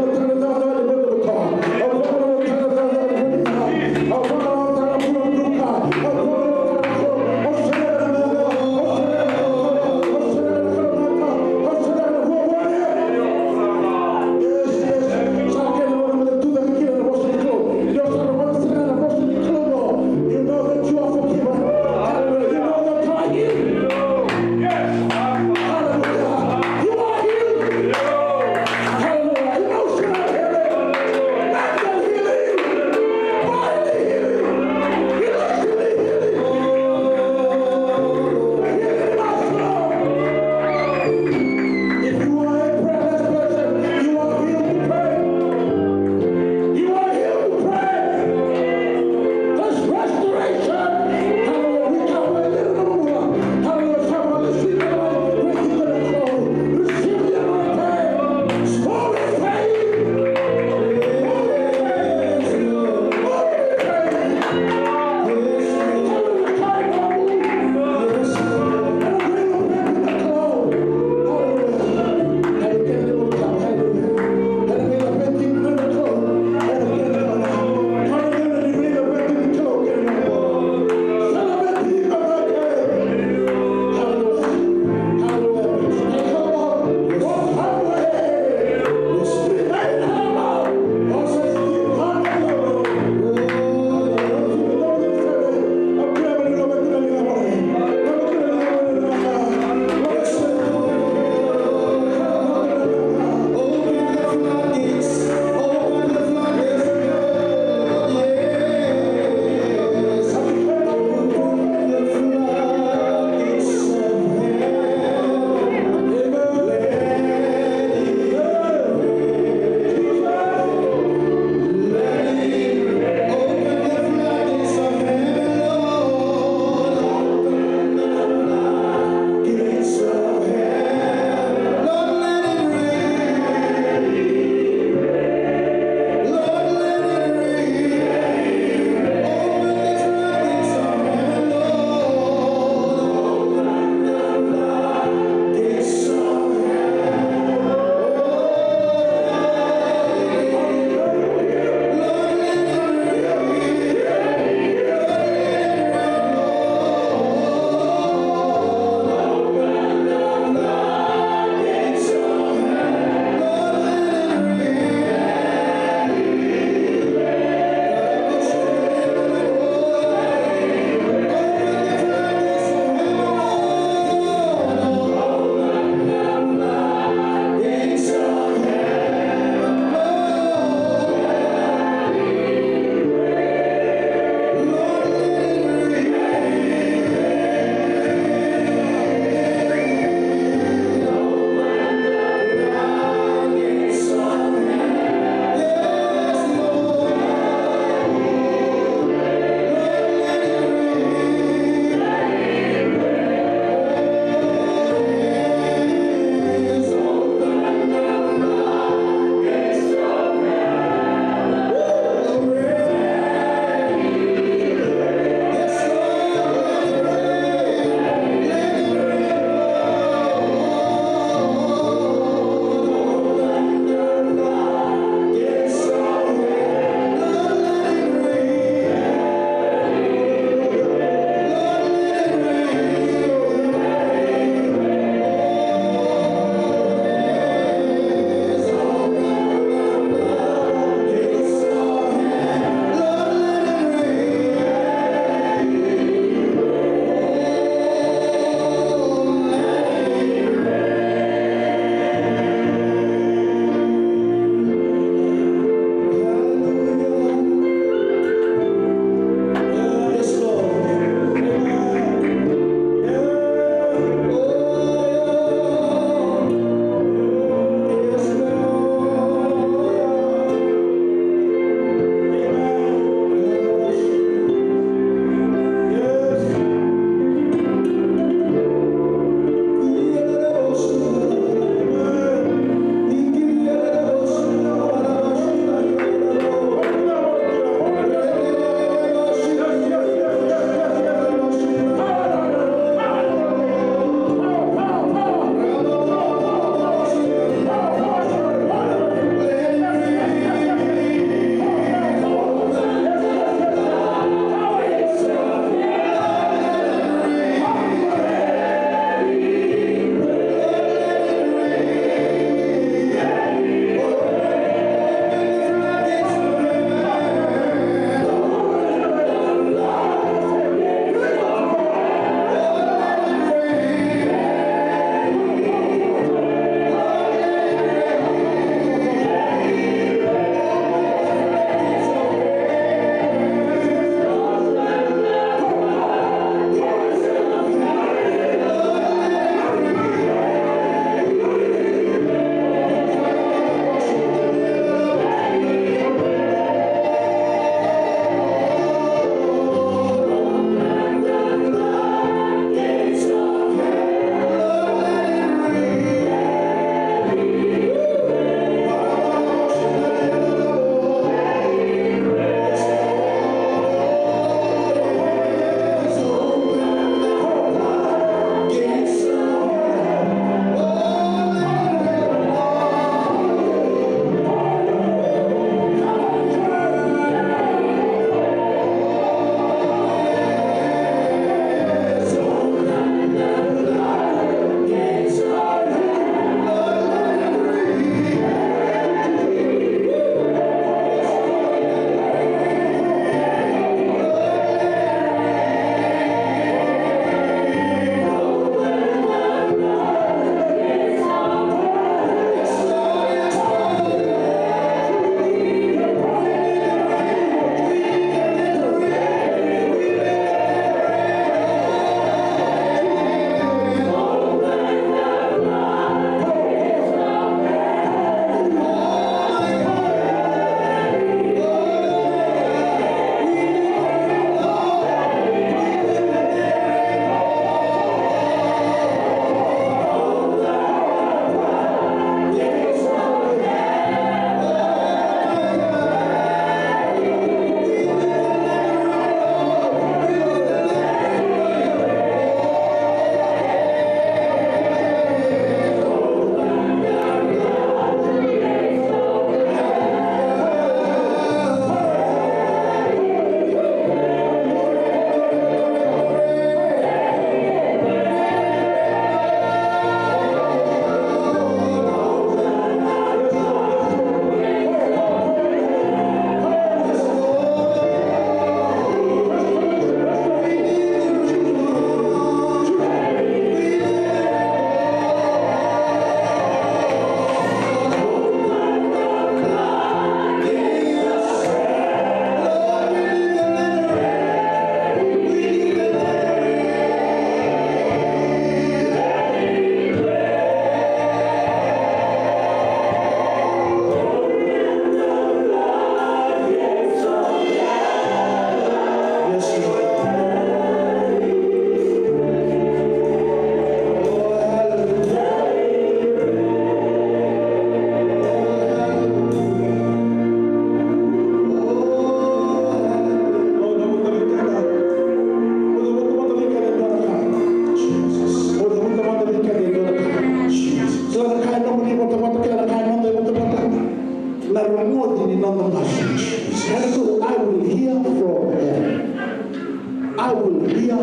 Hear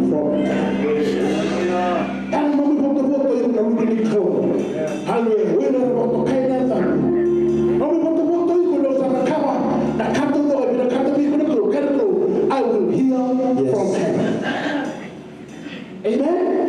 from heaven. Ena nomu votovoto iko na luve ni Kalou. Haleluya. Oi na voto kai na yacaqu. Nomu votovoto iko na sa na cakava na ka taucoko e vinakata vei iko na Kalou, kai na Kalou. I will hear from heaven. Amen.